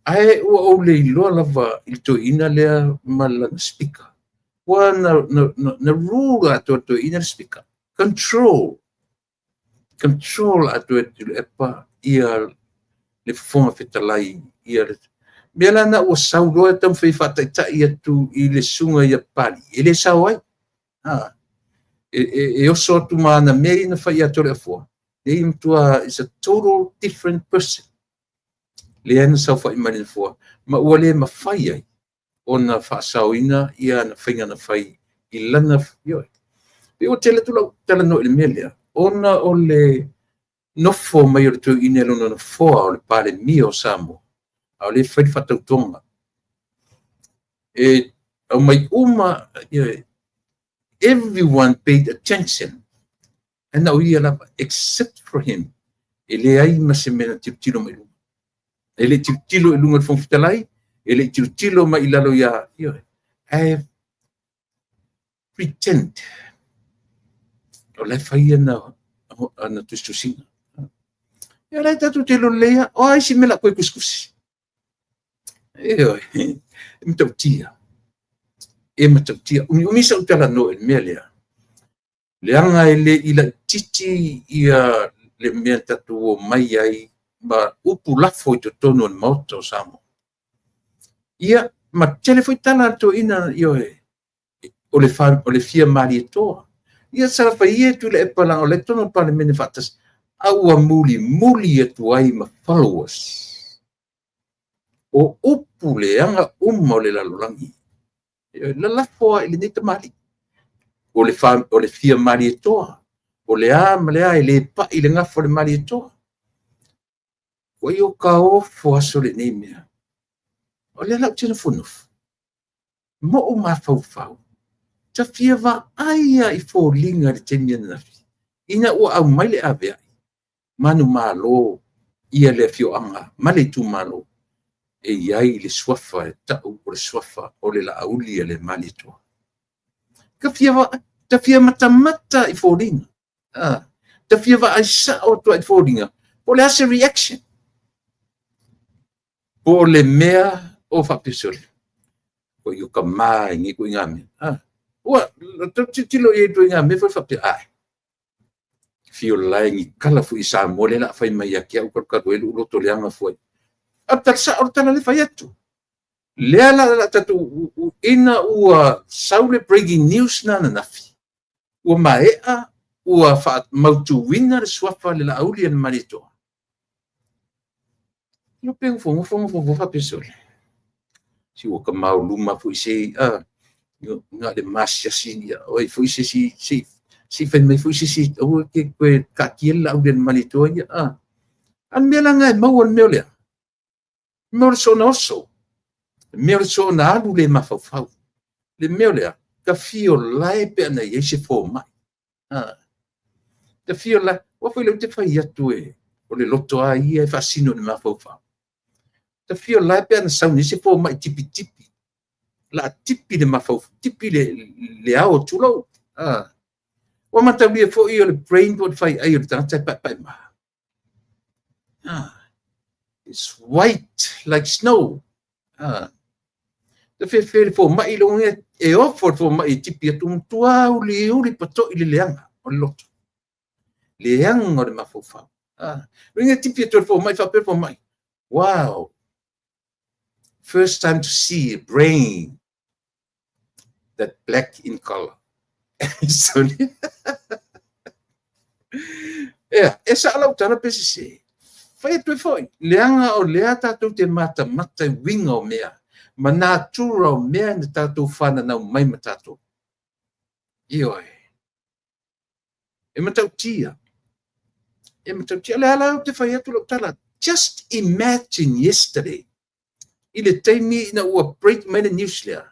ae ua ou le iloa lava i le toeaina lea ma lana speaker. Ua na rule atoa le toeaina le speaker. Control. Control atoa e Tuilaepa ia le Fofoga Fetalai. Ia le mea la na ua sau loa e taumafai e faataitai atu i le susuga ia Papalii, e le sao ai. E oso atu ma ana mea ia na fai ia Toleafoa, e matua is a total different person. Lea na saofai mai le nofoa, ma ua le mafai ai ona faasaoina ia na faiga na fai i lana ioe. Pe ua tele atu lau talanoa i le mea lea, ona o le nofo mai o le toeaina i lona nofoa o le Palemia o Samoa, a o le fai le faatautoga. E aumai uma, everyone paid attention. Ae na o ia lava, except for him, e leai ma se mea na tilotilo mai luga. E le tilotilo i luga o le Fofoga Fetalai, e le tilotilo mai i lalo ia, ioe. Ae pretend o la e fai ana tusitusiga. Ia la e tatou te iloa lelei lava, o a isi mea o le a toe tusitusi. Ioe, e matautia. E matautia. Umiumi sau talanoa i le mea lea. Leaga e le i laitiiti ia le mea tatou omai ai ma upu lafo i totonu o le Maota o Samoa. Ia, ma tele foi tala a le toeaina, ioe, o le fia Malietoa. Ia salafaia e Tuilaepa leaga o la e totonu o le Palemene faatasi, a ua mulimuli atu ai ma followers. O upu leaga uma o le lalolagi. E lalafo lava i lenei tamalii. O le fia Malietoa, o le a ma le a, e le pai i le gafa o le Malietoa. Ua io taofo aso lenei mea. O lea la ou te nofonofo, ma ou mafaufau, ta fia vaai lava i foliga i le taimi ananafi, ina ua aumai le aveai, manumalo ia le afioaga ma le itumalo, e i ai le suafa e tau o le suafa o le Laauli a le Malietoa. Ta fia matamata i foliga. Ta fia vaai sao atu i foliga, po o le a se reaction. Po o le mea o faapea sole, o i o ka ma i nei ituaiga mea. Ua tilotilo i ai i ituaiga mea foi faapea, ai, fio lae ni tala foi i Samoa lea o le a fai mai ia te au talu ai lou loto leaga foi. A o le tala sao o le tala lea e fai atu. Lea la tatou ina ua sau le breaking news na ananafi, ua maea ua faamautuina le suafa o le Laauli a le Malietoa. Ia pe nofonofo nofonofo faapea sole. Si ua tamauluma foi se na o le masiasi ia oi foi se si se i fai mai foi se isi, aua te toe taatia le Laauli a le Malietoa ia. A le mea la lena e maua le mea o le a? Le mea o le soona oso, le mea o le soona alu le mafaufau. Le mea o le a? Ta fio lae pe ana i ai se fomai. Ta fio lae, aua foi o lea ou te fai atu e, o le loto lava ia e faasino i le mafaufau. Ta fio lae pe ana sau nei se fomai tipitipi, la tipi le mafaufau, tipi le ao, tulou. Ua mataulia foi o le brain po o le faiai o le tagata e paepae ma. It's white like snow. Ta fefe le fomai logo e ofo le fomai e tipi atu matua uliuli patoi le leaga o le loto. Leaga o le mafaufau. Logo e tipi atu le fomai faapea le fomai. Wow. First time to see a brain that black in color. Sorry. Ea, e sao lau tala pe sese. Fai atu e foi, leaga o lea tatou te matamata i uiga o mea, ma natura o mea na tatou fananau mai ma tatou. Ioe. E matautia. E matautia. O lea la ou te fai atu lau tala. Just imagine yesterday, i le taimi ina ua break mai le news lea,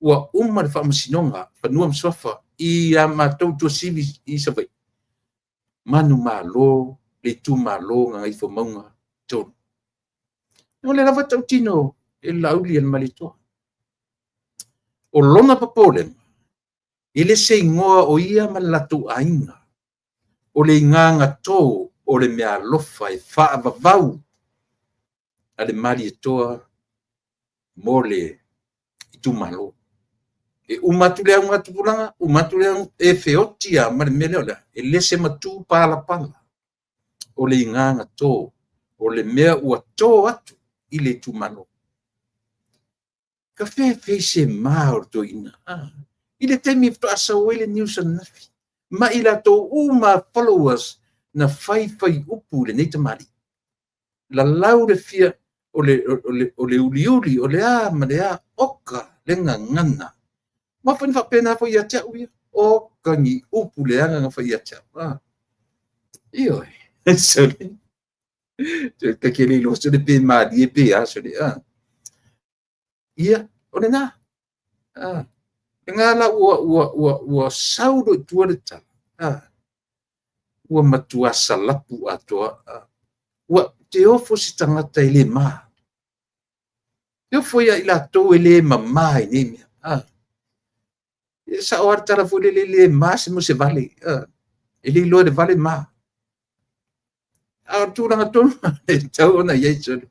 ua uma le faamasinoga fanua ma suafa i a matou Tuasivi i Savaii. Manumalo le itumalo Gagaifomauga 3. O lea lava tautino e le Laauli a le Malietoa. O lona popolega, e le se igoa o ia ma le latou aiga, o le igaga tō o le meaalofa e faavavau a le Malietoa mo le itumalo. E uma atu le augatupulaga, uma atu le e feoti a ma le mea lea o lea, e le se matu palapala o le igaga tō, o le mea ua tō atu i le itumalo. Ka fefe se ma o le toeaina. I le taimi faatoa sau ai le news ananafi, ma i latou uma followers na fai fai upu i lenei tamalii. Lalau le fia o le uliuli, o le a ma le a, oka le gagana. Ma foi na faapena foi ia te au ia. Oka ni upu leaga na fai ia te au. Ioe. Sorry. Ta te le iloa sole pe malie pe a sole. Ia, o lena. Lena la ua sau loa i tua le tala. Ua matua salapu atoa. Ua te ofo se tagata e le ma. Te ofo ia i latou e le mamā i nei mea. E sao lava le tala foi lele le ma se mo se vale. E le iloa le vale ma. A o le tulaga tonu e tatau ona i ai sole.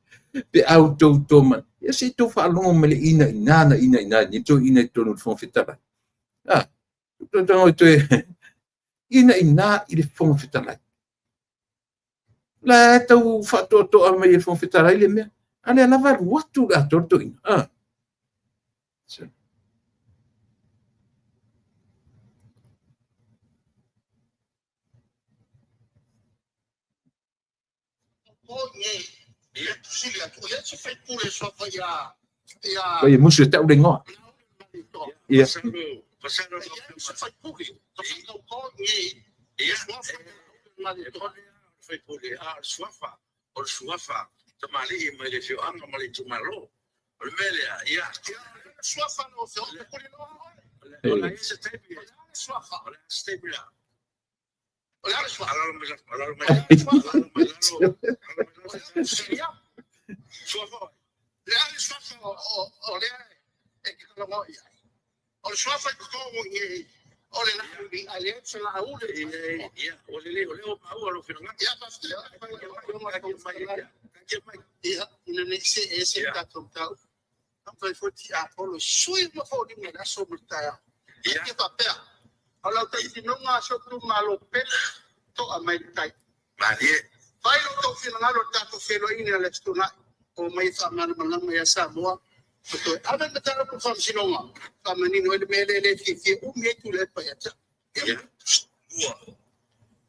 Pe au tou toma. Ia se i tou faalogo mai le ina ina na ina ina ni to ina i totonu o le Fofoga Fetalai. Toe ina ina i le Fofoga Fetalai. La e tau faatoatoa mai e le Fofoga Fetalai le mea. A lea lava alu atu le atoa le toeaina. Pai e musu e tau le igoa. Ia.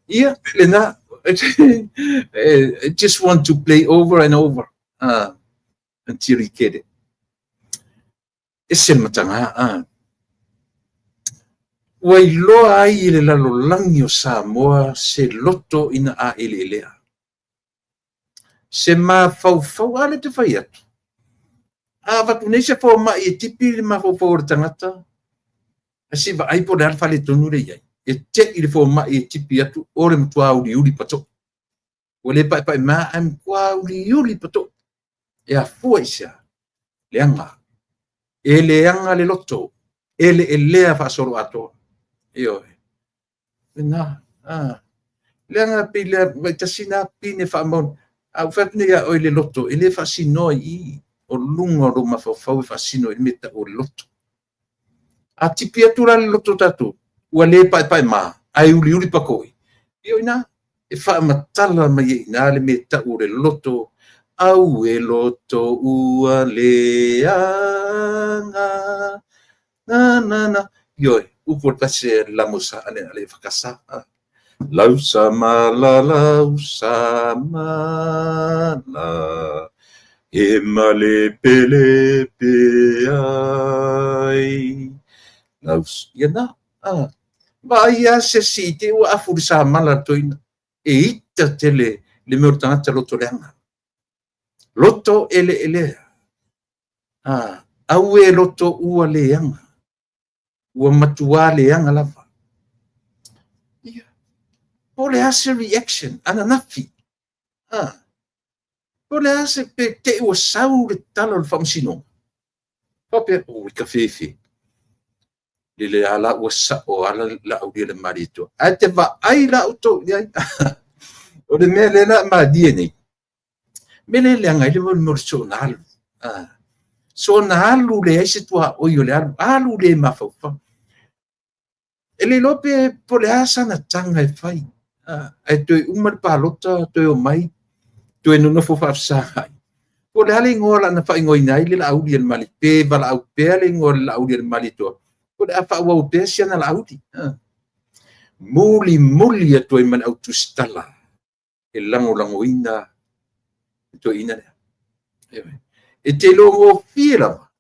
Ia, lena. I just want to play over and over until you get it. E se mataga, ah. Ua iloa ai e le lalolagi o Samoa se loto ina a eleelea. Se mafaufau, a lea te fai atu. A avatu nei se fomai e tipi le mafaufau o le tagata, ae se i vaai po o le a le faaletonu lea e i ai. E te i le fomai e tipi atu o le matua uliuli patoʻi. Ua le paepae ma ae matua uliuli patoʻi. E afua i se a? Leaga. E leaga le loto. E eleelea faasoloatoa. Ioe. Lena. Ah. Leaga pei lea vaitasi na pine faamaoni. A ua fai atu nei ia oe le loto, e le faasinoa i i o luga o lou mafaufau e faasino i le mea tau o le loto. A tipi atu la le loto o tatou, ua le paepae ma, ae uliuli pakoʻi. Ia o i ina, e faamatala mai ai i ina le mea tau o le loto. Au e loto ua leaga. Na na na. Ioe, upu o le tasi e lamosa ale ale whakasa. Lausa mala, lausa mala, e male pele pe ai. Laus, ia na, ah. Vaai a se si te ua afu le sa mala toina. E ita tele le mea o le tagata loto leaga. Loto eleelea. Ah, au e loto ua leaga. Ua matua leaga lava. Ia. Po o le a se reaction ananafi. Ah. Po o le a se pe te ua sau le tala o le faamasinoga. Faapea, o i ka fefe. Le le ala ua sao ala la aulia le malietoa. Ae te vaai la outou i ai. O le mea lea la malie nei. Me le leaga ai le mea o le soona alu. Ah. Soona alu leai se tuaoi o le alu. Alu le mafaufau. E le iloa pe po o le a sana taga e fai. Ah. Ae toe uma le palota, toe omai, toe nonofo faafesagai. Po o le a le igoa la na faaigoaina ai le Laauli e le Mali, pe valaau pea le igoa o le Laauli e le Malietoa, po o le a faaauau pea siana Laauli. Ah. Mulimuli atu ai ma le au tusitala e lagolagoina le toeaina lea. E te logofie lava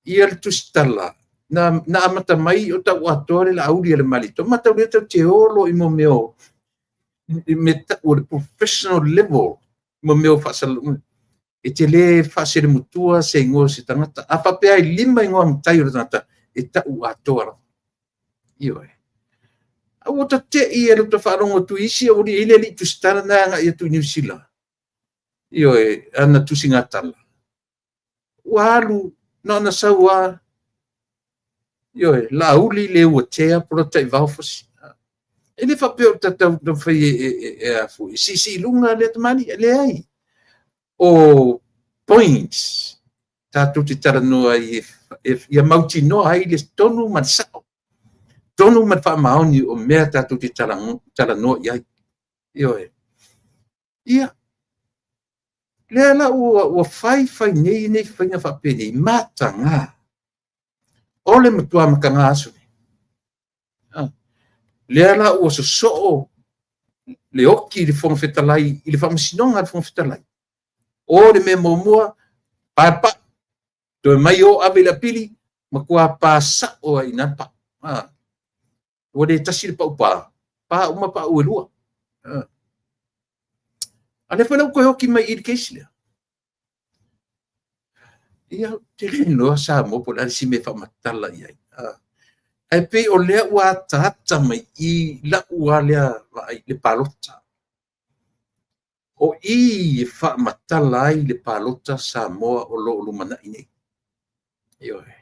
ia le tusitala na, na amata mai o tau atoa le Laauli e le Malietoa. Matau lea tau te olo i mo mea o me tau o le professional level mo mea o faasala. E te le faaselemutua se igoa o se tagata. A faapea ai lima igoa matai o le tagata, e tau atoa lava. Ioe. A ua tate'i e le ta faalogo atu i isi au alii e i le alii tusitala na e agai atu i Niu Sila. Ioe, ana tusigatala. Ua alu, na ona sau lava. Ioe, Laauli le ua tea polota i vao fasi. E le faapea o tatau taumafai e a foi. E siisii i luga le tamalii, leai. O points tatou te talanoa ai ia mautinoa ai le tonu ma le sao. Tonu ma le faamaoni o mea tatou te talanoa i ai. Ioe. Ia, lea la ua fai fai nei nei faiga faapenei, mataga. O le matua mataga aso nei. Ah. Lea la ua sosoo le oki i le Fofoga Fetalai i le Faamasinoga a le Fofoga Fetalai. O le mea muamua, pa le pau, toe mai o ave i le apili, matua pa sao ai i ina le pau. Ua le tasi le pau pa, pa uma pau e lua. A lea foi la ua toe oti mai i le case lea. Ia, ou te le iloa Samoa po o le a le isi mea e faamatala i ai. Ae pei o lea ua ataata mai i lau lava lea vaai le palota. O i e faamatala ai le palota Samoa o lo o lumanai nei. Ioe.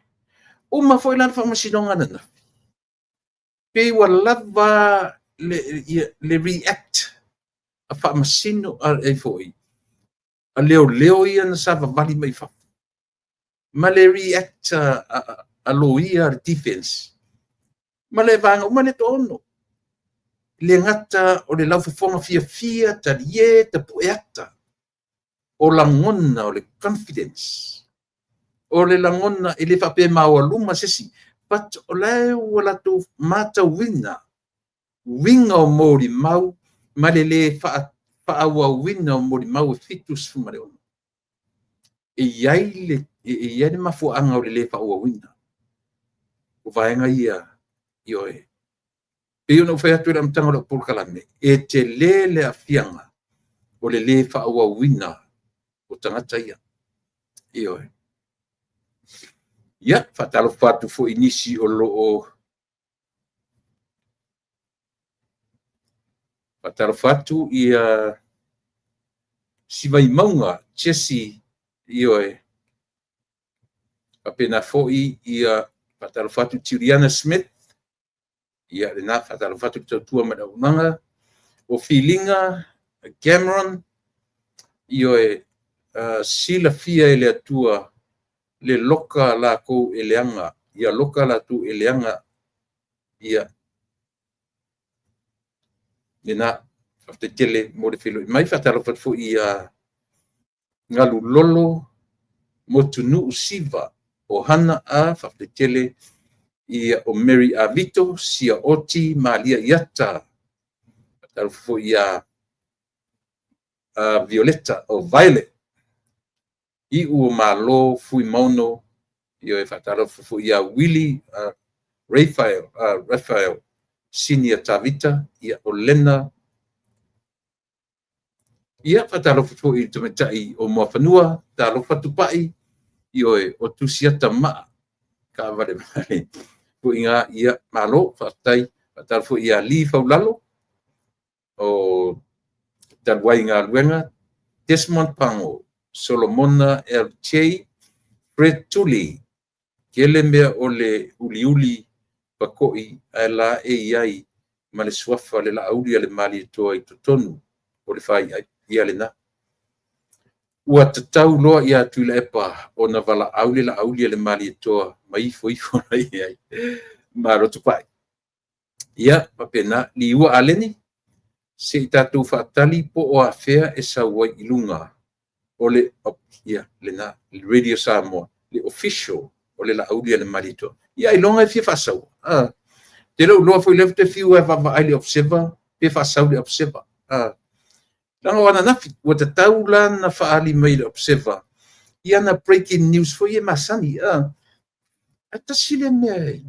Uma foi la le faamasinoga ananafi, pei ua lava le react a faamasino e foi a leoleo ia na savavali mai fafo ma le react a loia a le defense ma le vaega uma lea toaono. Le gata o le laufofoga fiafia, talie, tapue ata, o lagona o le confidence, o le lagona e le faapea maualuma se isi, but o la ua latou matauina uiga o molimau ma le le faaauauina o molimau e 76. E i ai le mafuaaga o le le faaauauina o vaega ia. Ioe. Pei ona ou fai atu i le amataga o lau polokalame, e tele le aafiaga o le le faaauauina o tagata ia. Ioe. Ia, faatalofa atu foi i nisi o lo o faatalofa atu ia Sivaimauga Jesse, ioe, faapena foi ia faatalofa atu Juliana Smith, ia lena, faatalofa atu le tautua ma le auaunaga, o Filiga Cameron, ioe, silafia e le Atua le loka latou e leaga, ia loka latou e leaga, ia lena. Faafetai tele mo le feiloai mai. Faatalofa atu foi ia Galulolo Motunuu Siva o Hana A, faafetai tele ia o Mary Avito, Sia Oti, Malia Iata. Faatalofa foi ia Violeta o Violet, Iu o Malo Fuimaono, ioe, faatalofa foi ia Willie Raphael, Raphael Sinia Tavita, ia o Lena. Ia, faatalofa foi i le tamaitai o Muafanua, talofa Tupai, ioe, o Tusiata Maa, taavale mai foi ngā, ia, malo, faafetai. Faatalofa foi ia Li Faulalo, o talu ai galuega, Desmond Pango, Solomona LJ, Fred Tuli, tele mea o le uliuli patoi ae la e i ai ma le suafa le Laauli a le Malietoa i totonu o le faiai. Ia lena. Ua tatau loa ia Tuilaepa ona valaau le Laauli a le Malietoa ma ifo ifo i ai. Malo Tupai. Ia, faapena, Liua Aleni, se i tatou faatali po o afea e sau ai i luga o le, ia, lena, Radio Samoa, le official o le Laauli a le Malietoa. Ia, ailoga e fia faasau. Te le iloa foi lea te fiu e vaavaai le Observer, pe faasau le Observer. Leaga o ananafi, ua tatau la na faaali mai le Observer ia na breaking news foi e masani. Ae tasi lea mea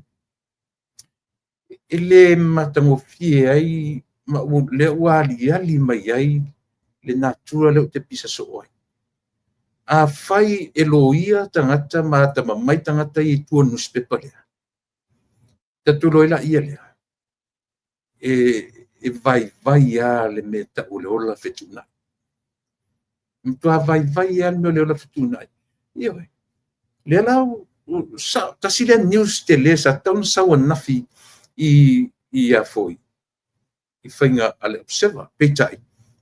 e le matagofie ai, ma lea ua aliali mai ai le natura lea ou te pisa soo ai. Afai e loia tagata ma atamamai tagata ia i tua o le nusipepa lea, tatou iloa ai laia lea, e vaivai lava le mea tau o le ola fetuunai. E matua vaivai lava le mea o le ola fetuunai. Ioe. Lea la, tasi lea news tele sa tatau ona sau ananafi i a foi, i faiga a le Observer. Peitai,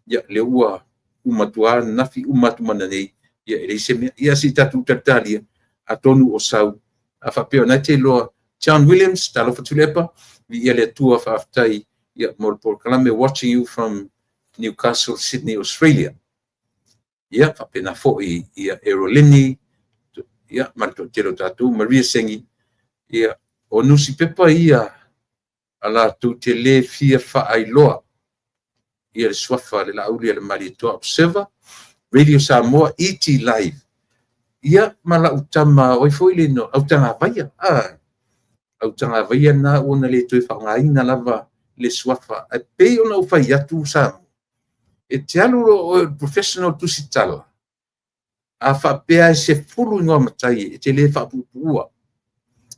ia, lea ua uma atu lava ananafi, uma atu ma nanei, ia e leai se mea. Ia se i tatou talitalia, atonu o sau, a faapea o lena e te iloa, John Williams, talofa Tuilaepa, viia le Atua, faafetai ia mo le polokalame, watching you from Newcastle, Sydney, Australia. Ia, faapena foi ia Erolini, ia, ma le toatele o tatou, Maria Sengi, ia, o nusipepa ia a latou te le fia faailoa ia le suafa le Laaulialemalietoa Observer, Radio Samoa, ET Live. Ia ma lau tama oi foi le no Autagavaia. Autagavaia na ua na le toe faaaogaina lava le suafa. Ae pei ona ou fai atu Samoa, e te alu loa oe o le professional tusitala, a faapea e 10 igoa matai e te le faapuupuua.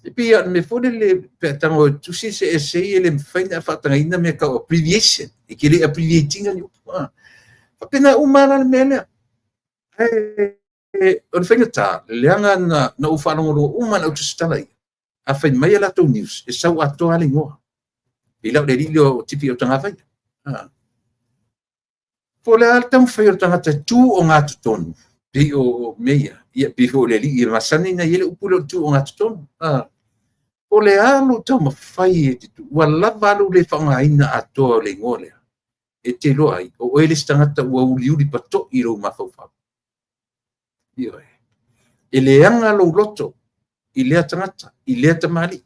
E pei o le mea foi lele pe a tago e tusi se essay e le mafai ona faatagaina mea tau abbreviation. E te le abbreviate ina ni upu. Faapena uma la le mea lea. O le faigata, leaga na ou faalogologo uma na ou tusitala ia. A fai mai a latou news, e sau atoa le igoa. Pei la o le alii lea o Tipi Autagavaia. Po o le a le taumafai o le tagata e tu o gatotonu, pei o mea ia, ia pei foi o le alii e masani na i ai le upu lea o le tu o gatotonu. Po o le a lou taumafai e te tu, ua lava lou le faaaogaina atoa o le igoa lea, e te iloa ai, o oe le isi tagata ua uliuli patoi i lou mafaufau. Ioe. E leaga lou loto i lea tagata, i lea tamalii.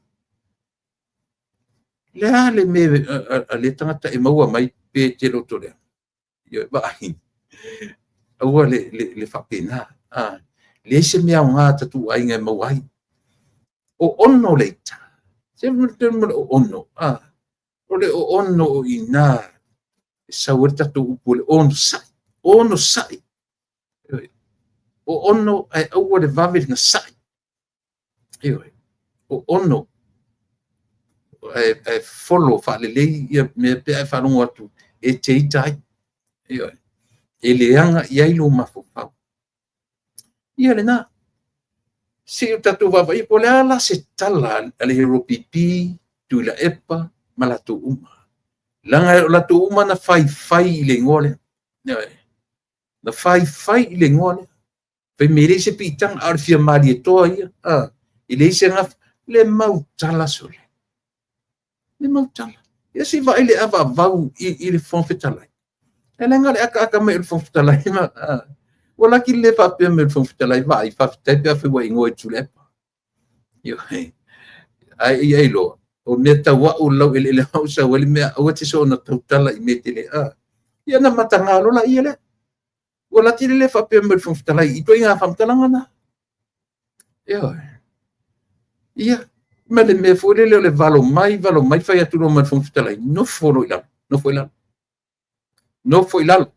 Le a le mea a lea tagata e maua mai pe te loto lea. Ioe, vaai. Aua le faapena. Leai se mea aoga a tatou aiga e maua ai. O ono le ita. Se mo le o ono. O le o ono o ina e sau ai le tatou upu o le onosai. Onosai. O ono ae aua le vave na sai. Ioe. O ono ae follow faalelei ia mea pe a e faalogo atu e te ita ai. Ioe. E leaga i ai lou mafaufau. Ia lena. Se i o tatou vaavaai po o le a la se tala a le Hero PP, Tuilaepa ma latou uma. Leaga o latou uma na faifai i le igoa lea. Ioe. Na faifai i le igoa lea. Fai mai e leai se piitaga, a o le fia malietoa ia. E leai se gafa. Le mau tala sole. Le mau tala. Ia se i vaai le avaavau i le Fofoga Fetalai. E leaga le akaaka mai o le Fofoga Fetalai. Ua laki le faapea mai o le Fofoga Fetalai, vaai, faafetai pe afai ua igoa i Tuilaepa. Ioe. Ai ia iloa, o mea tau au lau eleele au sau ai le mea, aua te soona tautala i mea tele. Ia na mataga loa la ia lea. Ua laki le faapea mai o le Fofoga Fetalai i ituaiga faamatalaga na. Ioe. Ia, ma le mea foi lele o le valo mai, valo mai, fai atu loa ma le Fofoga Fetalai, nofo loa i lalo, nofo i lalo. Nofo i lalo.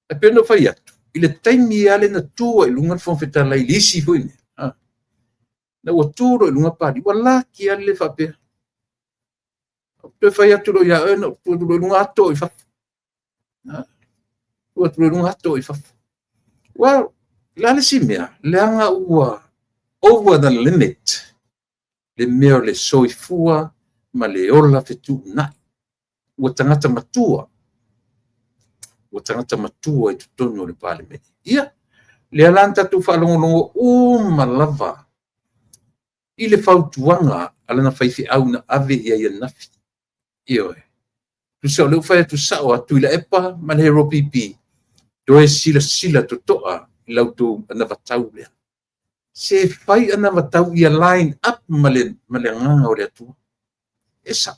E pei ona fai atu, i le taimi lava lea na tu ai i luga le Fofoga Fetalai i le isi foi mea, na ua tu loa i luga Papalii, ua laki lava le faapea. Ou toe fai atu loa ia oe, na ou tu atu loa i luga ato i fafo. Tu atu loa i luga ato i fafo. Well, le a le isi mea, leaga ua over the limit le mea o le soifua ma le ola fetuunai. Ua tagata matua. Ua tagata matua i totonu o le Palemene. Ia, lea la na tatou faalogologo uma lava i le fautuaga a lana faifeau na ave i ai ananafi. Ioe. Tusa o lea ua fai atu sao a Tuilaepa ma le Hero PP, toe silasila totoa i la outou anavatau lea. Se fai anavatau ia line up ma le agaga o le Atua. E sao.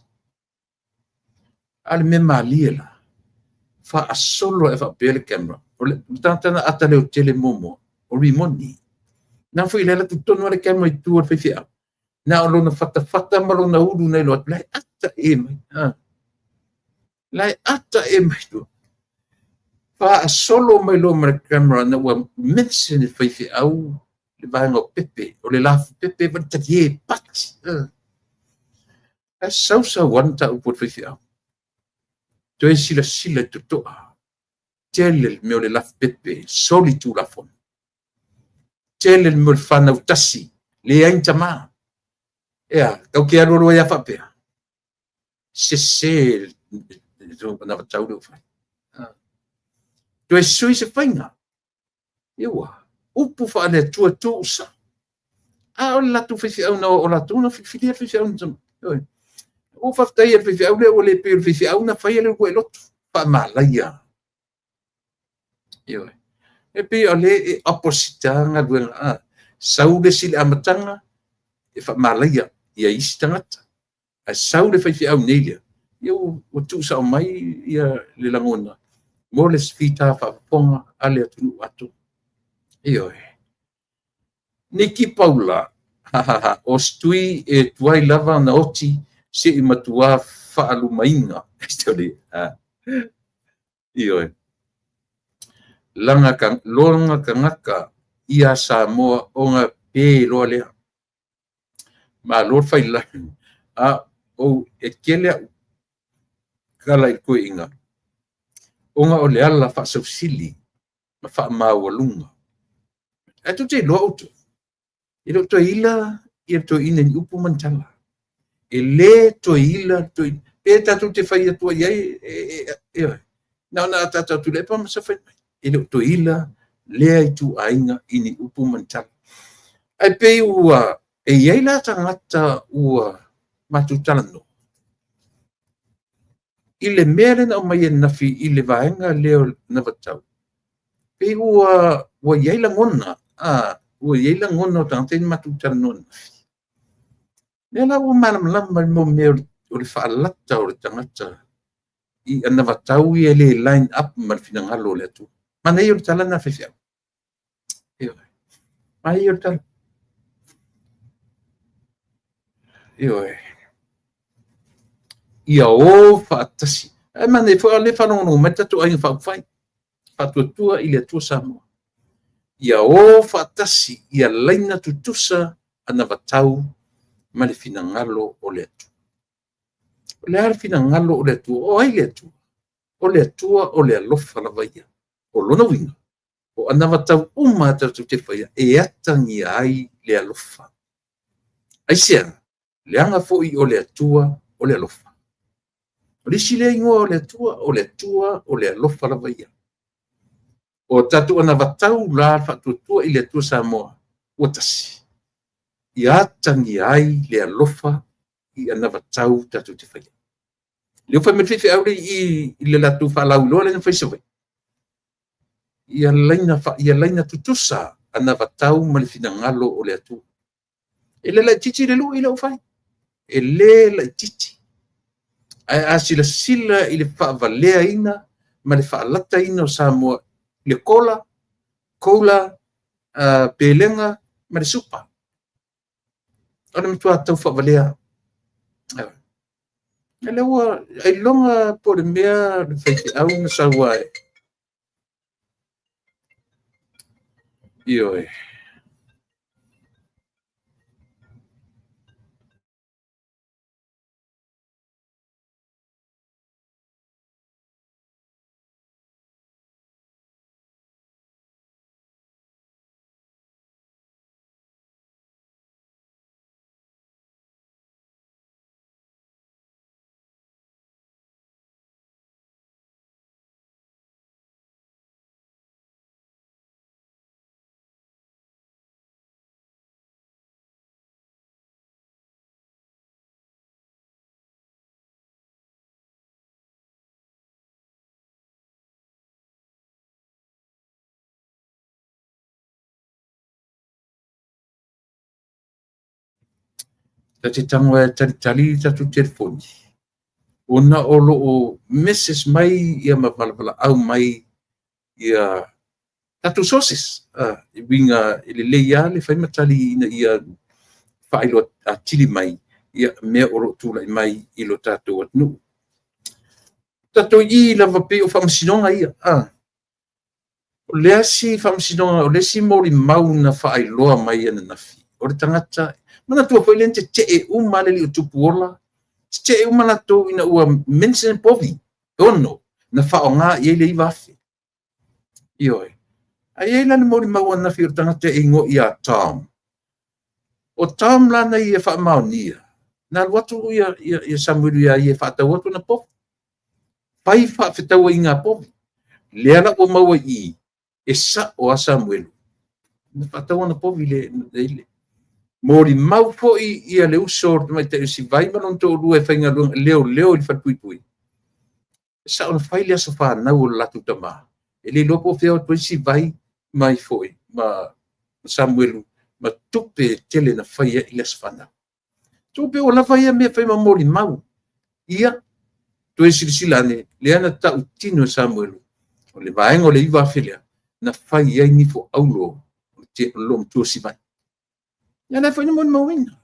A le mea malie la, faasolo e faapea le camera. O le tagata na ata leo tele muamua, o Rimoni. Na foi le ala totonu le camera i tua o le faifeau. Na o lona fatafata ma lona ulu na iloa atu, la e ata e mai. La e ata e mai tua. Faasolo mai loa ma le camera na ua mention e faifeau le vaega o pepe, o le lafu pepe ma le talie pati. Ae sausau lava le mataupu a le faifeau. Toe silasila i totoa. Tele le mea o le lafu pepe, soli tulafono. Tele le mea o le fanau tasi, leai ni tamā. Ea, tau te alualu ai a faapea. Sese le anavatau lea ua fai. Toe sui se faiga. Ia ua, upu faale-Atua tuusa. A o le latou faifeau na o latou na filifilia le faifeau na. Ua faafetai e le faifeau lea ua le pei o le faifeau na faia le uluai lotu. Faamalaia. Ioe. E pei o le e opposite a galuega. Sau le isi i le amataga e faamalaia ia isi tagata. Ae sau le faifeau nei lea, Ia ua tuusao mai ia le lagona mo le fita faafofoga a le atunuu atoa. Ioe. Niki Paula, o se tui e tuai lava ona oti se i matua faalumaina. Ioe. Lona tagata ia Samoa ona pe loa lea. Malo le failagi. A ou e tele au tala i toeaiina, ona o le ala faasausili ma faamaualuga. Ae tou te iloa outou, e le o toe ila ia le toeaina i ni upu ma ni tala. E le toe ila le toeaina. Pe tatou te fai atu ai i ai, ioe, na ona ataata atu i le epa ma fai mai. E le o toe ila lea ituaiga i ni upu ma ni tala. Ae pei ua e i ai la tagata ua matou talanoa i le mea lea na aumai ananafi i le vaega lea o le anavatau, pei ua i ai lagona, ua i ai lagona o tagata ia na matou talanoa ananafi. O lea la ua malamalama i le mea o le faalata o le tagata i anavatau ia e le line up ma le finagalo o le Atua. Manaia o le tala lena a le faifeau. Ioe. Manaia o le tala. Ioe. Ia o faatasi. Ae manaia foi a o lea e faalogologo mai le tatou Aiga Faaupufai, Faatuatua i le Atua Samoa. Ia o faatasi, ia laina tutusa anavatau ma le finagalo o le Atua. O le a le finagalo o le Atua? O ai le Atua? O le Atua o le alofa lava ia. O lona uiga, o anavatau uma tatou te faia e atagia ai le alofa. Aisea? Leaga foi o le Atua o le alofa. O le isi lea igoa o le Atua, o le Atua o le alofa lava ia. O tatou anavatau la Faatuatua i le Atua Samoa ua tasi, ia atagia ai le alofa i anavatau tatou te faia. Lea ua fai mai le faifeau lea i i le latou faalauiloa lea na fai i Savaii, ia laina tutusa anavatau ma le finagalo o le Atua. E le laitiiti le lui lea ua fai. E le laitiiti. Ae a silasila i le faavaleaina ma le faalataina o Samoa i le kola, cola, pelega ma le supa, o le matua tau faavalea. O lea ua ailoga po o le mea le faifeau na sau ai. Ioe. Ta te tago e talitali le tatou telefoni, ona o lo o message mai ia ma valaau mai ia tatou sources. E uiga e lelei lava le fai ma tali ina ia faailoa atili mai ia mea o lo o tulai mai i lo tatou atunuu. Tatou i lava pei o faamasinoga ia. O le isi faamasinoga, o le isi molimau na faailoa mai ananafi, o le tagata, manatua foi lea na tetee uma le alii o Tupuola, tetee uma latou ina ua mention povi e 6 na faaaoga i ai le 9,000. Ioe. Ae i ai la le molimau ananafi o le tagata e igoa ia Tom. O Tom la na ia faamaonia, na alu atu ia Samuelu ia ia e faatau atu ana povi. Fai faafetauaiga a povi. Lea la ua maua i i, e sao a Samuelu. Na faatau ana povi i le molimau foi ia le uso o le tamaitai o Sivai ma lona toalua e faigaluega leoleo i le falepuipui. E sao na fai le aso fanau o le latou tama. E le iloa po o fea o atu ai Sivai mai foi ma Samuelu ma tupe tele na fai ai le aso fanau. Tupe ua lava ia mea e fai ma molimau. Ia, Toe silasila ane, lea na tautino e Samuelu, o le vaega o le 9,000 lea, na fai ai nifo auro o loomatua Sivani. Ia lea foi na molimauina.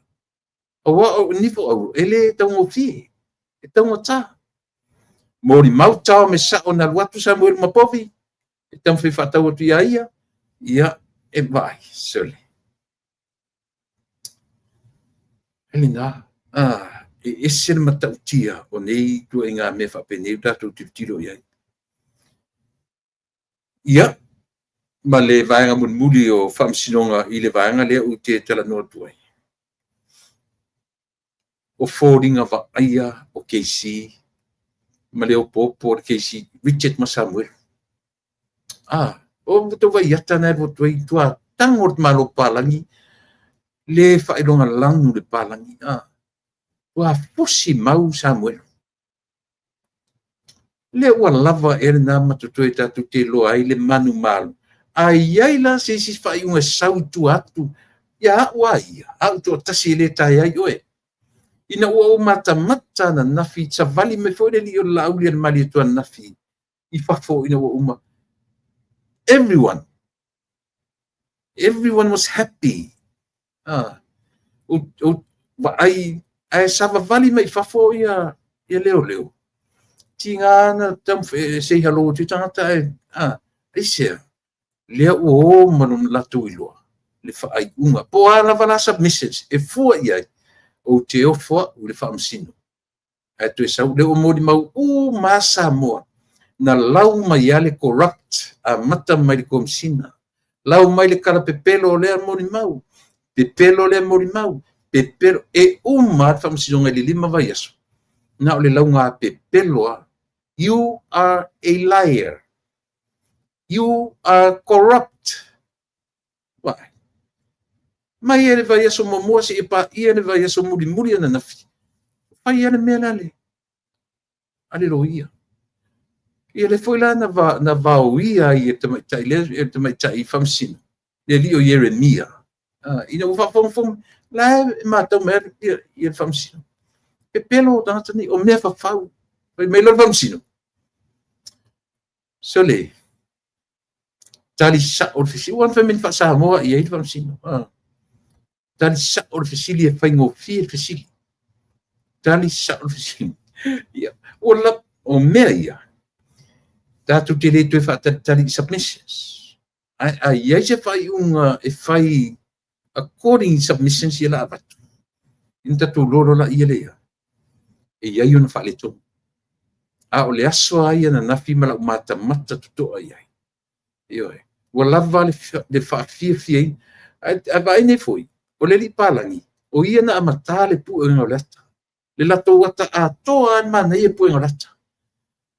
Aua o nifo auro, e le taugofie, e taugata. Molimau tao me sao na alu atu Samuelu ma povi, e taumafai e faatau atu ia ia, ia e vaai, sole. E lena, e ese le matautia o nei ituaiga mea faapenei ua tatou tilotilo i ai. Ia, ma le vaega mulimuli o faamasinoga i le vaega lea ou te talanoa atu ai. O foliga vaaia o KC ma le opoopo o le KC, Richard ma Samuelu. O tou vaai ata na e alu atu ai, tua tango le malo papalagi, le faailoga lanu le papalagi. Ua fusi mau Samuelu. Le ua lava ea lena ma totoe tatou te iloa ai le manumalo. A i ai la se isi faaiuga e sau i tua atu, ia au a ia, au toatasi e le tae ai oe. Ina ua ou matamata ananafi, savali mai foi le alii o le Laauli a le Malietoa ananafi i fafo ina ua uma. Everyone was happy. Vaai, ae savavali mai i fafo ia leoleo. Tiga na taumafai e say hello atu i tagata ae aisea, lea ua o ma lona latou iloa le faaiuga. Po o a lava la submissions e fua i ai, ou te ofo au i le faamasino. Ae toe sau, lea ua molimau uma Samoa, na lau mai lava le corrupt, amata mai le Komesina, lau mai le kalapepelo o lea molimau, pepelo lea molimau, pepelo, e uma le faamasinoga i le 5 vaiaso. Na o le lauga pepelo lava. You are a liar. You are corrupt. Why? Mai e le vaiaso muamua seia paia le vaiaso mulimuli ananafi. Fai lava le mea la le a le loia. Ia le foi la na vaoia ai e tamaitai lea, e tamaitai faamasino, le alii o Ieremia. Ina ua faafogafoga, la e matau mai ia le faamasino. Pepelo o tagata nei, o mea fafau. Fai mai loa le faamasino. Sole, tali sao le fesili. Ua fai mai faa-Samoa i ai le faamasino. Tali sao le fesili e faigofie le fesili. Tali sao le fesili. Ia, ua la, o mea ia, tatou te le toe faatalitali i submissions. Ae a i ai se faaiuga e fai according submissions ia la avatu. Ina tatou iloa loa la ia lea, e i ai ona faaletonu. A o le aso lava ia ananafi ma lau matamata totoa i ai. Ioe, ua lava le faafiafiaina. Ae vaai nei foi, o le alii papalagi, o ia na amata le puega o le ata. Le latou ata atoa lava manaia puega o le ata.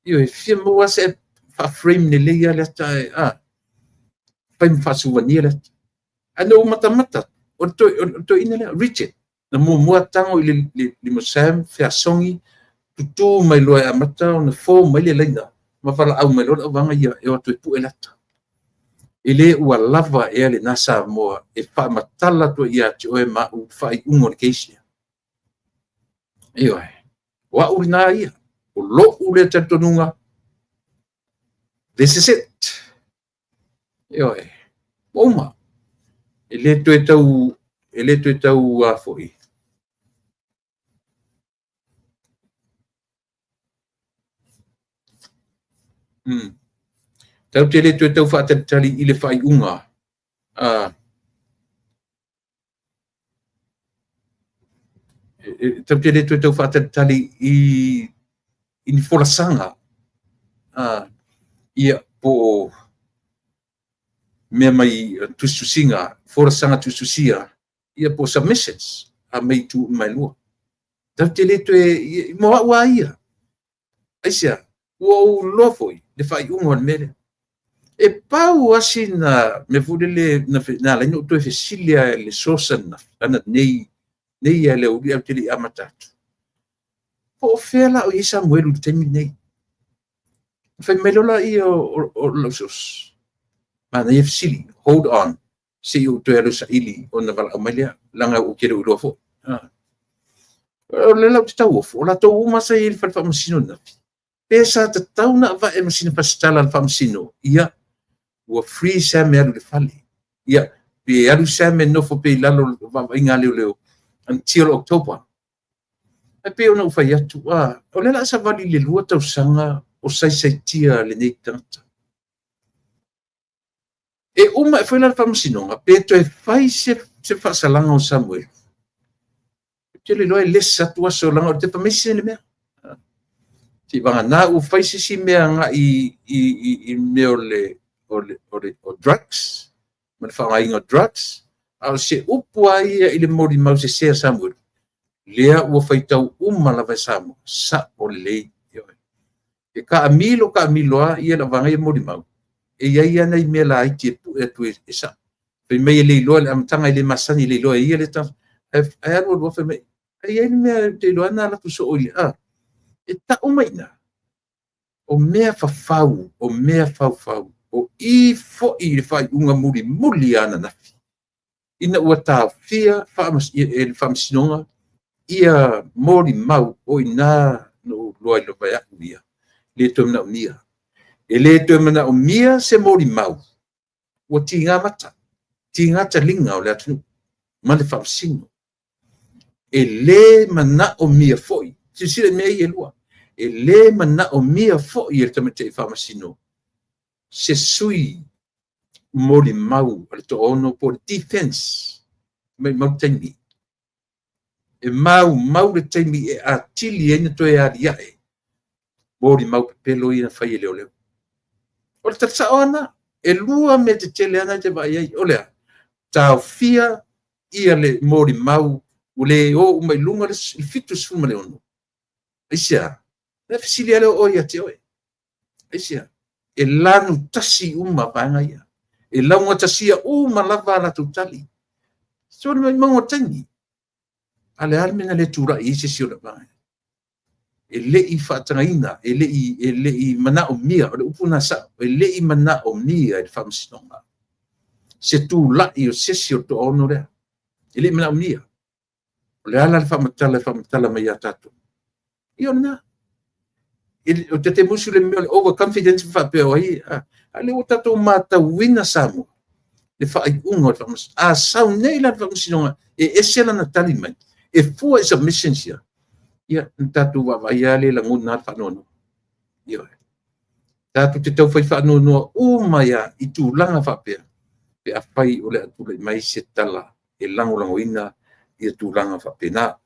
Ioe, fia maua se faa-frame lelei lava le ata e fai ma faasuvania le ata. Ae na ou matamata, o le toeaina lea, Richard, na muamua tango i le limosam, feasogi, tutu mai loa e amata ona fo mai le laina, ma valaau mai loa le auvaega ia e o atu e pue le ata. E le ua lava ea lena Samoa e faamatala atu ia te oe ma au faaiuga o le case lea. Ioe, o au lena ia, o lou lea talitonuga, this is it. Ioe, ua uma. E le toe tau a foi. Tau te le toe tau faatalitali i le faaiuga. Tau te le toe tau faatalitali i ni folasaga. Ia po o mea mai tusitusiga, folasaga tusitusia, ia po o submissions a mai itu uma e lua. Tau te le toe, mo au a ia. Aisea, ua ou iloa foi le faaiuga o le mea lea. E pau lava sina mea foi lele na ala ai ona ou toe fesili lava i le source ananei nei lava i le aoauli ae ou te le i amata atu. Po o fea la o i ai Samuelu i le taimi lenei? Fai mai loa laia o lau source. Manaia fesili, hold on, se i ou toe alu saili ona valaau mai lea, leaga ou te le o iloa foi. O lea la ou te tauofo, o latou uma sa i ai i le fale faamasino ananafi. Pe sa tatau ona ava'e ma sina fasitala a le Faamasino, ia, ua free Sam e alu i le fale. Ia, pe alu Sam e nofo pea i lalo o vaavaaia a leoleo until October. Ae pei ona ou fai atu, a, o lea o le a savali i le 2 tausaga o saisaitia lenei tagata. E uma ae foi la le Faamasinoga, pe toe fai se faasalaga o Samuelu. Ou te iloa e lesa atu aso leaga o le defamation le mea. Seivagana ua fai se isi mea agai i mea o drugs, ma le faaaogaina o drugs, a o se upu lava ia i le molimau sese a Samuelu, lea ua faitau uma lava e Samoa, sao lelei. E taamilo taamilo lava ia le vaega ia molimau, e i ai lava nai mea laiti e pue atu e sao. Fai mai e le iloa i le amataga e le masani e le iloa e ia le tagata. Ae alu alu lava fai mai, e i ai le mea ou te iloa na alu atu soo i le a. E tau mai i ina, o mea fafau, o mea faufau, o i foi i le faaiuga mulimuli lava ananafi, ina ua taofia e le Faamasinoga ia molimau o i ina na ou iloa ai lava e au ia, le toe manaomia. E le toe manaomia se molimau ua tiga mata, tiga taliga o le atunuu ma le Faamasino. E le manaomia foi, silasila i mea ia e lua, e le manaomia foi e le Tamaitai Faamasino se sui molimau a le toaono po o le defense, maumau le taimi. E maumau le taimi e atili ai ona toe aliae molimau pepelo ia na fai e leoleo. O le tala sao lava lena. E lua mea tetele lava na e te vaai ai. O le a? Taofia ia le molimau ua le o uma i luga le 76. Aisea? Na fesili lava lea o oe ia te oe. Aisea? E lanutasi uma vaega ia. E laugatasia uma lava a latou tali. So le maumauga o le taimi. A o le a le mea na le tulai ai se isi o le vaega? E le i faatagaina, e le i manaomia, o le upu lena sao, e le i manaomia e le Faamasinoga se tulai o se isi o le toaono lea. E le i manaomia. O le a la le faamatala e faamatala mai ia tatou? Ia o lena. O te musu le mea o le overconfidence faapea o ai, a lea ua tatou matauina Samoa, le faaiuga o le Faamasinoga. A sau nei la le Faamasinoga e ese lana tali mai, e fua i submissions ia, ia na tatou vaavaai lava lea e lagona lava le faanoanoa. Ioe. Tatou te taufai faanoanoa uma ia i tulaga faapea, pe afai o le a tulai mai se tala e lagolagoina ia tulaga faapena.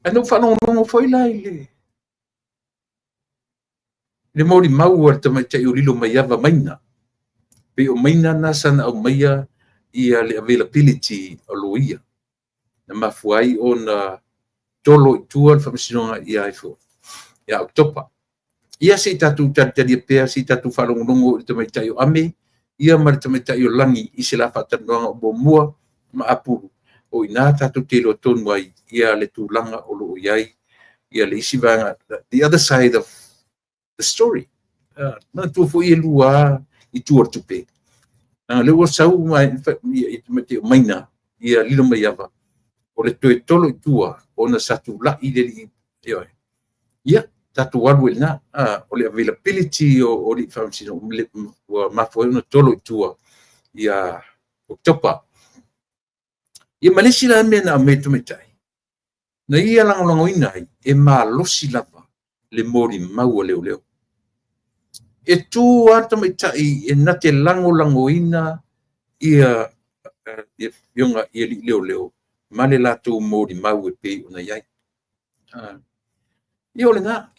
Ae na ou faalogologo foi la i le molimau a le tamaitai o Lilomaiava Maina. Pei o Maina na sa na aumaia ia le availability o loia. Na mafua ai ona tolo i tua le Faamasinoga ia Oketopa. Ia se i tatou talitalia pea, se i tatou faalogologo i le tamaitai o Ame ia ma le tamaitai o Lagi i se la faatalanoaga o muamua ma Apulu, o i ina tatou te iloa tonu ai ia le tulaga o lo o i ai ia le isi vaega, the other side of the story. Manatua foi e lua i tua o le tupe. Leaga o lea ua sau i tamaitai o Maina ia Lilomaiava, o le toe tolo i tua ona sa tulai le alii, ioe. Ia, tatou alu ai i lena. O le availability o alii faamasino ua mafua ai ona tolo i tua ia Oketopa. Ia ma le isi la mea na aumai e le tamaitai, na ia lagolagoina ai, e malosi lava le molimau a leoleo. E tu lava le tamaitai e na te lagolagoina ia afioga i alii leoleo ma le latou molimau e pei ona i ai. Ia o lena.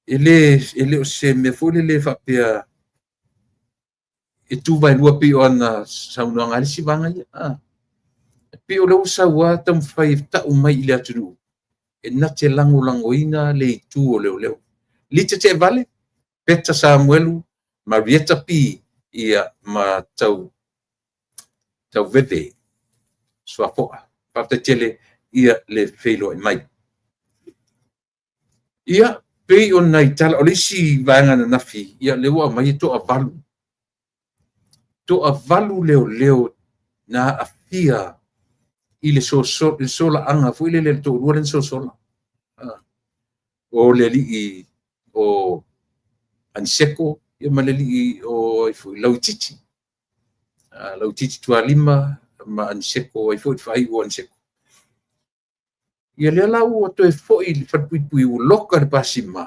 E le o se mea foi lele faapea e tu vaelua pei o ana saunoaga a le isi vaega ia. E pei o lea ua sau lava taumafai e tau mai i le atunuu e na te lagolagoina le itu o leoleo. Lita Teevale, Peta Samuelu, Marietta P, ia ma Tauveve Suafoa. Faafetai tele ia le feiloai mai. Ia, pei o nai tala, o le isi vaega ananafi, ia lea ua aumai e toavalu. Toavalu leoleo. na aafia i le solaaga foi lele, le toalua lea na sosola, o le alii o Aniseko ma le alii o ai foi, Lauititi. Lauititi Tualima ma Aniseko, ai foi le faaiu o Aniseko. Ia lea la ua toe foi i le falepuipui ua loka le pasima,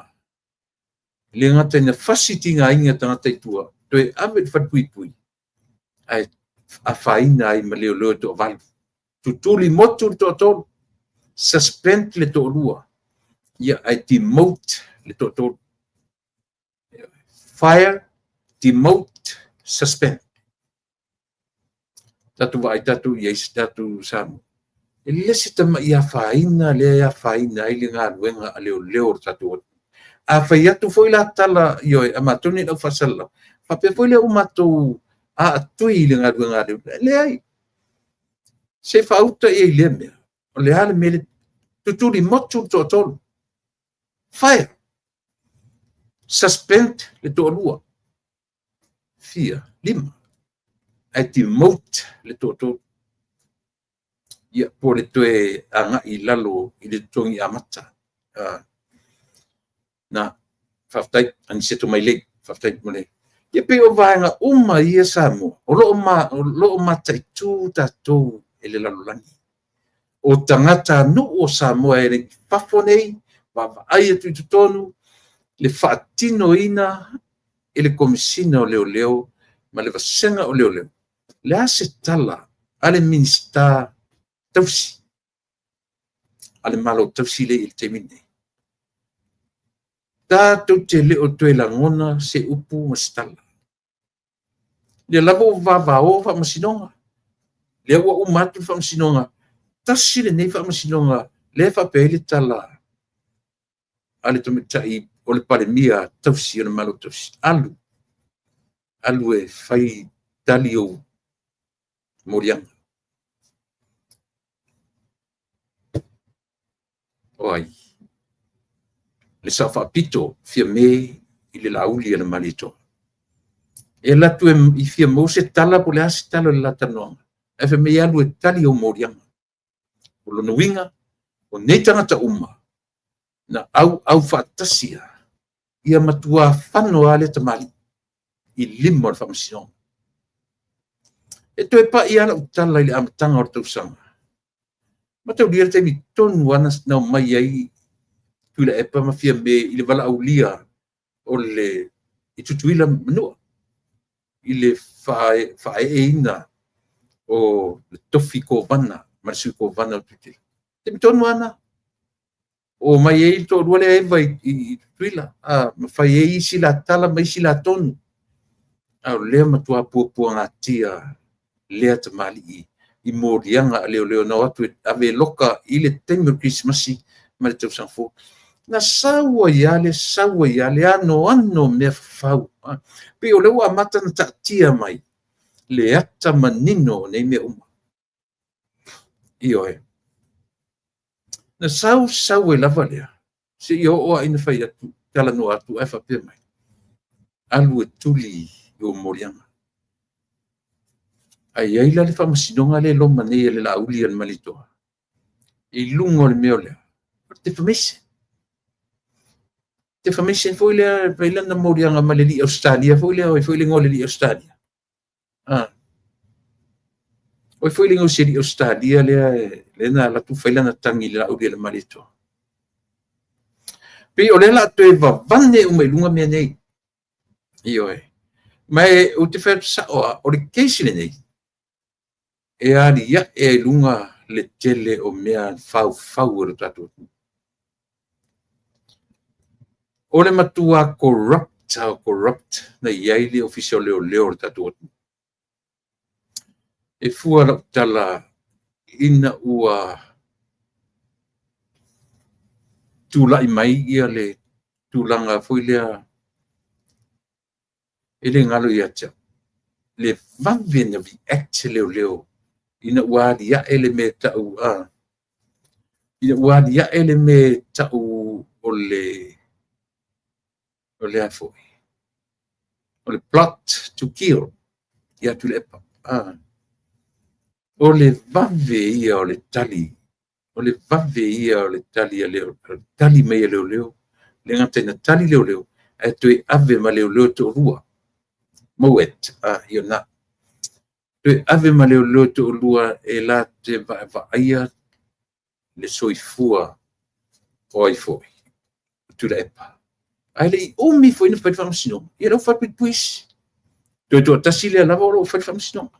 e le gata ina fasi tigaina tagata i tua, toe ave i le falepuipui, ae afaina ai ma leoleo e toavalu. Tutuli motu le toatolu, suspend le toalua, ia ae demote le toatolu. Fire, demote, suspend. Tatou vaai tatou i ai se tatou Samoa. E le se tamai afaina lea e afaina ai le galuega a leoleo o le tatou atunuu. A fai atu foi la tala, ioe, a matou nei lau faasalalau, faapea foi lea ua matou aatui i le galuega a leoleo. Leai, se faauta i ai i lea mea. O le a le mea le tutuli motu le toatolu. Fire. Suspend le toalua. Fia, lima. Ae demote le toatolu. Ia, po o le toe agai i lalo i le totogi amata. Na, faafetai, Aniceto Mailei, faafetai mo le. Ia pei o vaega uma ia Samoa, o lo o mataitu tatou e le lalolagi. O tagatanuu o Samoa e i fafo nei, vaavaai atu i totonu, le faatinoina e le Komesina o Leoleo ma le Vasega o Leoleo. Le a se tala a le Minisita tausi, a le Malo tausi lea i le taimi lenei? Tatou te le o toe lagona se upu ma se tala. Lea lava ua vavao faamasinoga. Lea ua uma atu le faamasinoga. Tasi lenei faamasinoga lea e faapea ai le tala a le tamaitai o le Palemia tausi o le Malo tausi. Alu, alu e fai tali ou moliaga. O ai? Le Sao Faapito Fiame i le Laauli a le Malietoa. E alu atu e fia maua se tala po o le a se tala o le la talanoaga. Ae fai mai e alu e tali ou moliaga. O lona uiga, o nei tagata uma, na auau faatasi ia matua fano lava le tamalii i lima o le faamasinoga. E toe pai lava lau tala i le amataga o le tausaga. Mataulia le taimi tonu lava na omai ai Tuilaepa ma Fiame i le valaaulia o le i Tutuila ma Manua i le faaeeina o le tofi Kovana ma le Sui Kovana o Tutuila. Taimi tonu lava lena. O omai ai le toalua lea Eva i Tutuila, ma fai ai isi la tala ma isi la tonu. A o lea matua puapuagatia lea tamalii i moliaga a leoleo na o atu e ave e loka i le taimi o le Kerisimasi ma le tausaga fou. Na sau ai lava le sau ai lava le anoano o mea fafau. Pei o lea ua amata ona taatia mai le ata manino o nei mea uma. Ioe. Na sau sau ai lava lea, seia oo lava ina fai atu, talanoa atu ae faapea mai, alu e tuli i ou moliaga. Ae i ai la le faamasinoga lea e loma nei e le Laauli a le Malietoa, i luga o le mea o lea, o le defamation. Defamation foi lea, fai lana moliaga ma le alii Ausetalia foi lea, o ai foi le igoa o le alii Ausetalia. O ai foi le igoa o si alii Ausetalia lea, lea na alu atu fai lana tagi i le Laauli a le Malietoa. Pei o lea la toe vavane uma i luga mea nei. Ioe. Ma e ou te fai atu sao lava, o le case lenei, e aliae ai i luga le tele o mea faufau e lo tatou atunuu. O le matua corrupt, corrupt na i ai le Ofisa o Leoleo o le tatou atunuu. E fua lau tala ina ua tulai mai ia le tulaga foi lea e le galo ia te au, le vave na react leoleo ina ua aliae le mea tau ina ua aliae le mea tau o le a foi, o le plot to kill ia Tuilaepa. O le vave ia o le tali, o le vave ia o le tali a leo, tali mai a leoleo, le gata ina tali leoleo, ae toe ave ma leoleo e toalua. Moet, ia na. Toe ave ma leoleo e toalua e la te vaavaaia le soifua o ai foi, Tuilaepa. Ae le i umi foi na fai le faamasinoga, ia lea ua falepuipui isi. Toe toatasi lea lava o lo o fai le faamasinoga.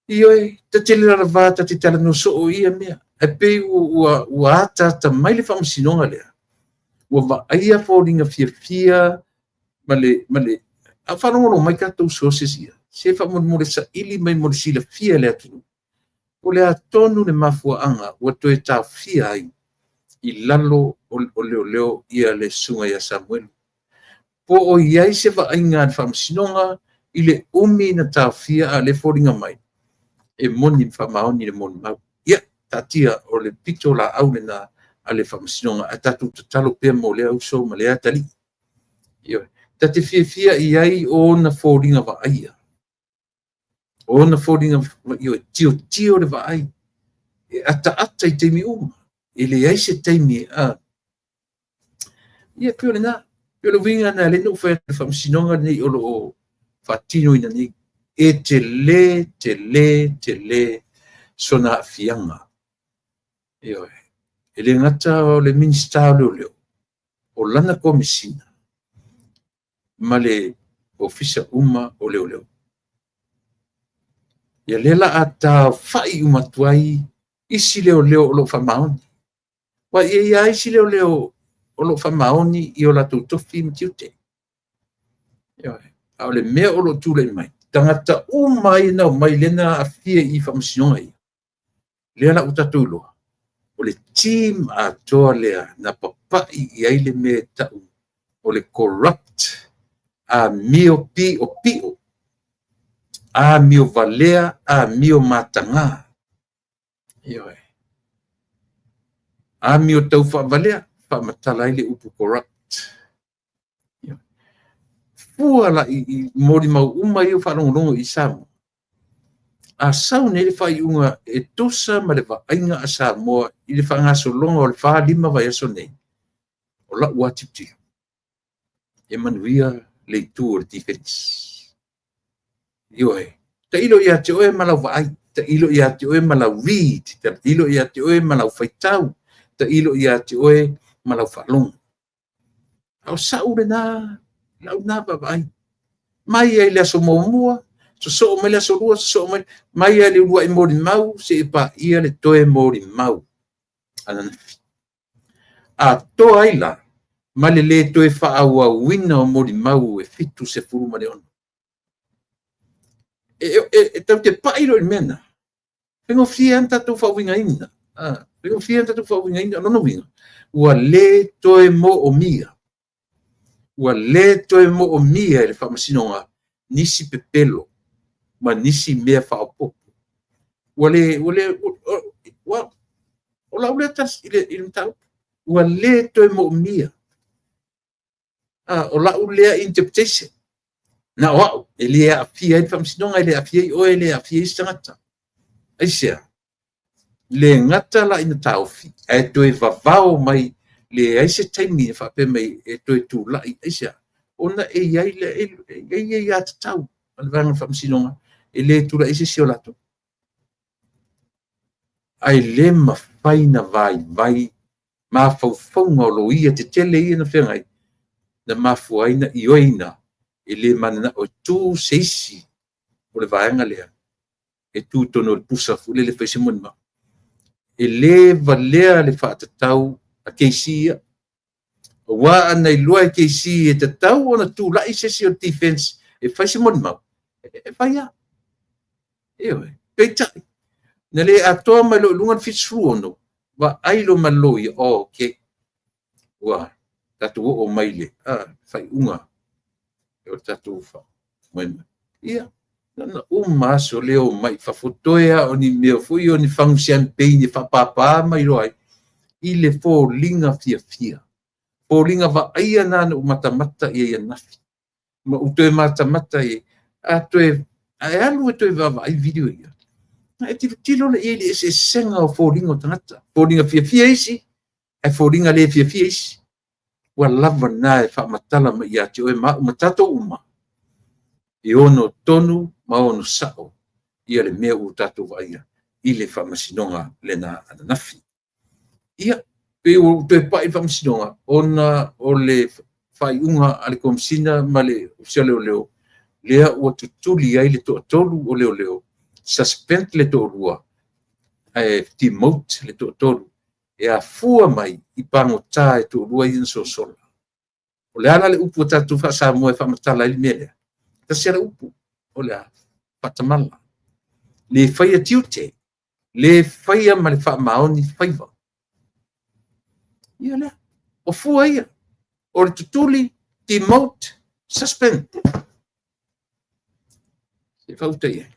Ioe, ta te lalava ta te talanoa soo i ia mea. Ae pei ua ataata mai le faamasinoga lea, ua vaaia foliga fiafia ma le a faalogologo mai tatou sources ia, se faamolemole saili mai mo le silafia e le atunuu. O le a tonu le mafuaaga ua toe taofia ai i lalo o leoleo ia le susuga ia Samuelu. Po o i ai se vaaiga a le faamasinoga i le umi na taofia a o lea e foliga mai e moni ma faamaoni le molimau. Ia, taatia o le pitolaau lena a le faamasinoga, ae tatou tatalo pea mo lea uso ma lea atalii. Ioe. Ta te fiafia i ai o ona foliga vaaia, o ona foliga, ioe, tilotilo le vaai, e ataata i taimi uma, e leai se taimi a. Ia, pei o lena, pei o le uiga lena lea na ou fai atu i le faamasinoga lenei o lo o faatinoina nei, e tele, tele, tele sona aafiaga. Ioe. E le gata o le Minisita o Leoleo, o lana Komesina ma le Ofisa uma o Leoleo. Ia lea la a taofai uma atu ai isi leoleo o lo o faamaoni. Aua e i ai isi leoleo o lo o faamaoni i o latou tofi ma tiute. Ioe. A o le mea o lo o tulai mai, tagata uma ia na omai lea na aafia i faamasinoga ia, lea la ua tatou iloa, o le team atoa lea na papai i ai le mea e tau o le corrupt amio piopio, amio valea, amio mataga. Ioe. Amio tau faavalea, faamatala ai le upu corrupt. Ioe. Fua la i molimau uma ia ua faalogologo i Samoa, a sau nei le faaiuga e tusa ma le vaaiga a Samoa i le faagasologa o le 4-5 vaiaso nei, o lau lava tilotilo, e manuia le itu o le defense. Ioe, tailo ia te oe ma lau vaai, tailo ia te oe ma lau read, tailo ia te oe ma lau faitau, tailo ia te oe ma lau faalogo. A o sa'u lena, lau lena vaavaai. Mai ai le aso muamua, sosoo mai le aso lua, sosoo mai, mai ai le uluai molimau seia paia le toe molimau ananafi. Atoa ai la ma le lē toe faaauauina o molimau e 76. E tatou te pai loa i le mea lena, faigofie lava ona tatou faauigaina. Faigofie ona tatou faauigaina. O lona uiga, ua lē toe moomia, ua lē toe moomia e le faamasinoga nisi pepelo ma nisi mea faaopoopo. Ua le, ua le, ua, o lau lea tali i le mataupu, ua lē toe moomia. O lau lea interpretation. Na o au, e le aafia ai le faamasinoga, e le aafia ai oe, e le aafia ai isi tagata. Aisea? Le gata la ina taofi, ae toe vavao mai, leai se taimi e faapea mai e toe tulai. Aisea? Ona e i ai le e i ai aiatatau a le vaega o le faamasinoga e le tulai ai se isi o latou. Ae le mafai na vaivai mafaufauga o loia tetele ia na feagai, na mafua ai na ioeina e le mananao e tu se isi o le vaega lea e tu i totonu o le pusa foi lele e fai se molimau. E le valea le faatatau a KC ia. Aua ana iloa e KC e tatau ona tulai se isi o le defense e fai se molimau, e fai lava. Ioe. Peitai, na le atoa mai loa i luga le 76, vaai loa ma le loia, oh, okay, ua tatou oo mai i le faaiuga o le tatou faamoemoe. Ia, na uma aso lea o mai i fafo, toe lava o ni mea foi o ni fagu champagne e faapapa ma iloa ai i le foliga fiafia. Foliga vaaia na na ou matamata i ai ananafi. Ma ou toe matamata i ai, a toe, ae alu e toe vaavaai video ia. Na e tilotilo lea i ai i le eseesega o foliga o tagata. Foliga fiafia isi, ae foliga le fiafia isi. Ua lava lena e faamatala mai ia te oe ma au ma tatou uma, e ono tonu ma ono sao ia le mea ua tatou vaaia i le faamasinoga lena ananafi. Ia, pei ua ou toe pai i le faamasinoga ona o le faaiuga a le Komesina ma le Ofisa o Leoleo, lea ua tutuli ai le toatolu o leoleo, suspend le toalua, ae demote le toatolu, e afua mai i pagota e toalua ia na sosola. O le a la le upu a tatou faa-Samoa e faamatala ai le mea lea? Tasi lava le upu, o le a? Faatamala. Le faia tiute, le faia ma le faamaoni faiva. Ia lea, o fua ia, o le tutuli, demote, suspend. Se i faauta i ai.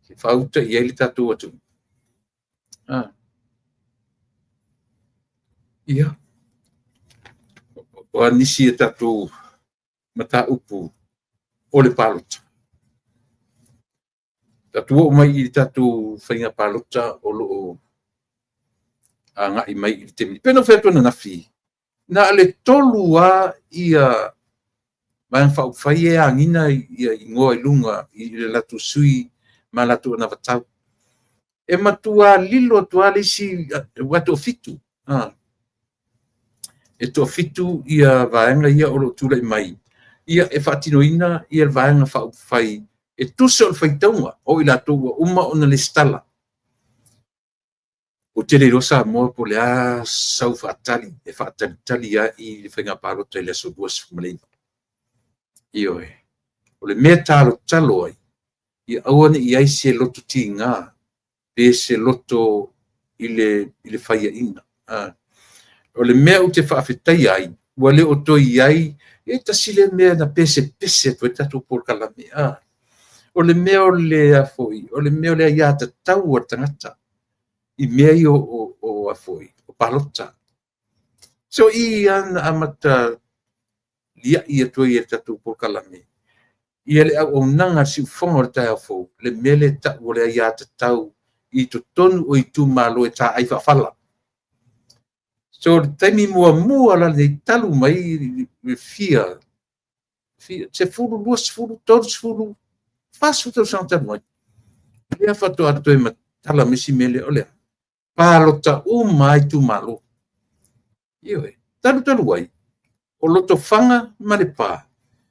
Se i faauta i ai le tatou atunuu. Ah. Ia, o a nisi e tatou mataupu o le palota. Tatou oo mai i le tatou faiga palota o lo o agai mai i le taimi. Pei ona ou fai atu ananafi, na o le 3 lava ia Vaega Faaupufai ia e agiga igoa i luga i le latou sui ma latou anavatau. E matua lilo atu lava le isi, aua e toafitu. E toafitu ia vaega ia o lo o tulai mai ia e faatinoina ia le Vaega Faaupufai e tusa o le faitauga o i latou ua uma ona resitala. Ou te le iloa Samoa po o le a sau faatali e faatalitali ai i le faiga palota i le aso 29. Ioe. O le mea e talotalo ai, ia aua ne i i ai se loto tiga pe se loto i le faiaina. O le mea ou te faafetaia ai, ua le o toe i ai, e tasi lea mea na pesepese atu ai le tatou polokalame. O le mea o le a foi, o le mea o le aiatatau a le tagata i mea ia o o palota. So i lava na amata liai atu ai e le tatou polokalame ia le auaunaga a le siufofoga o le taeao fou, le mea lea e tau o le aiatatau i totonu o itumalo e taai faafala. So o le taimi muamua la lenei talu mai le fia 10, 20, 30, 40 tausaga talu ai, lea faatoa toe matala mai si mea lea, o le a? Palota uma lava itumalo. Ioe. Talu talu ai, o Lotofaga ma Lepa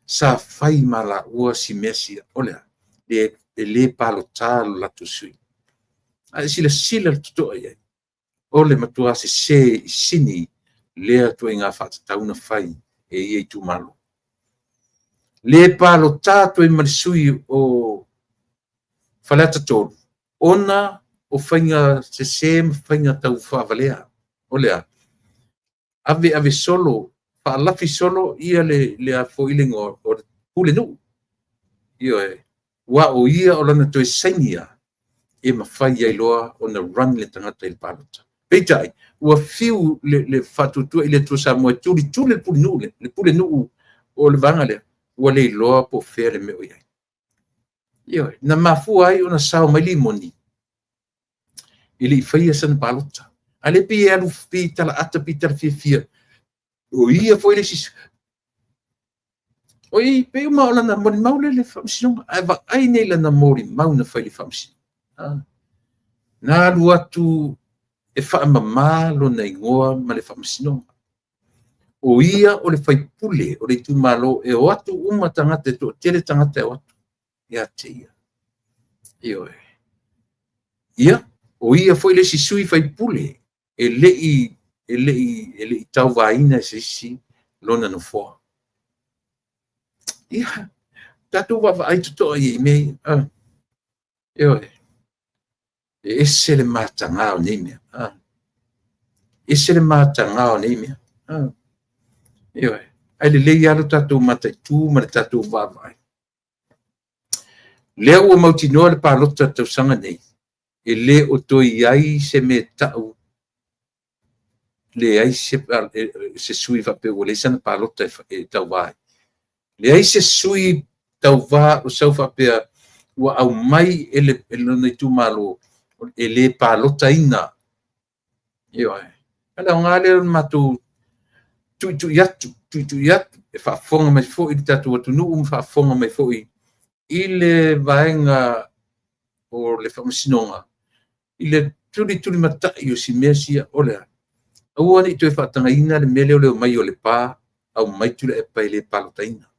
sa fai ma laua si mea sia, o le a? E le palota lo latou sui. A e silasila totoa i ai, o le matua sese i sini lea ituaiga faatatau na fai e ia itumalo. Le palota atu ai ma le sui o Faleata 3 ona o faiga sese ma faiga taufaavalea. O le a? Ave ave solo, faalafi solo ia le a foi le igoa o le pulenuu. Ioe. Aua o ia o lana toe saini lava e mafai ai loa ona run le tagata i le palota. Peitai, ua fiu le faatuatua i le Atua Samoa e tulituli le pulenuu lea, le pulenuu o le vaega lea, ua le iloa po o fea le mea o i ai. Ioe, na mafua ai ona sao mai Limoni e le i faia sana palota. A lea pei e alu pei talaata pei talafiafia. O ia foi le isi. O i pei uma o lana molimau lea i le faamasinoga. Ae vaai nei i lana molimau na fai i le faamasinoga. Na alu atu e faamama lona igoa ma le faamasinoga. O ia o le faipule o le itumalo e o atu uma tagata, e toatele tagata e o atu ia te ia. Ioe. Ia, o ia foi le isi sui faipule e le i tauvaina e se isi lona nofoa. Ia, tatou vaavaai totoa i mea ia. Ioe. E ese le mataga o nei mea. Ese le mataga o nei mea. Ioe. Ae lelei lava lo tatou mataitu ma le tatou vaavaai. Lea ua mautinoa le palota i le tausaga nei, e le o toe i ai se mea e tau leai se sui faapea ua leai sana palota e tauva ai. Leai se sui tauva o sau faapea ua aumai e lona itumalo e le palotaina. Ioe. O le aoga lea o le matou tuitui atu, tuitui atu, e faafofoga mai foi le tatou atunuu ma faafofoga mai foi i le vaega o le Faamasinoga i le tulitulimatai o si mea sia o le a? Aua ne i toe faatagaina le mea lea o le omai o Lepa aumai Tuilaepa e le palotaina.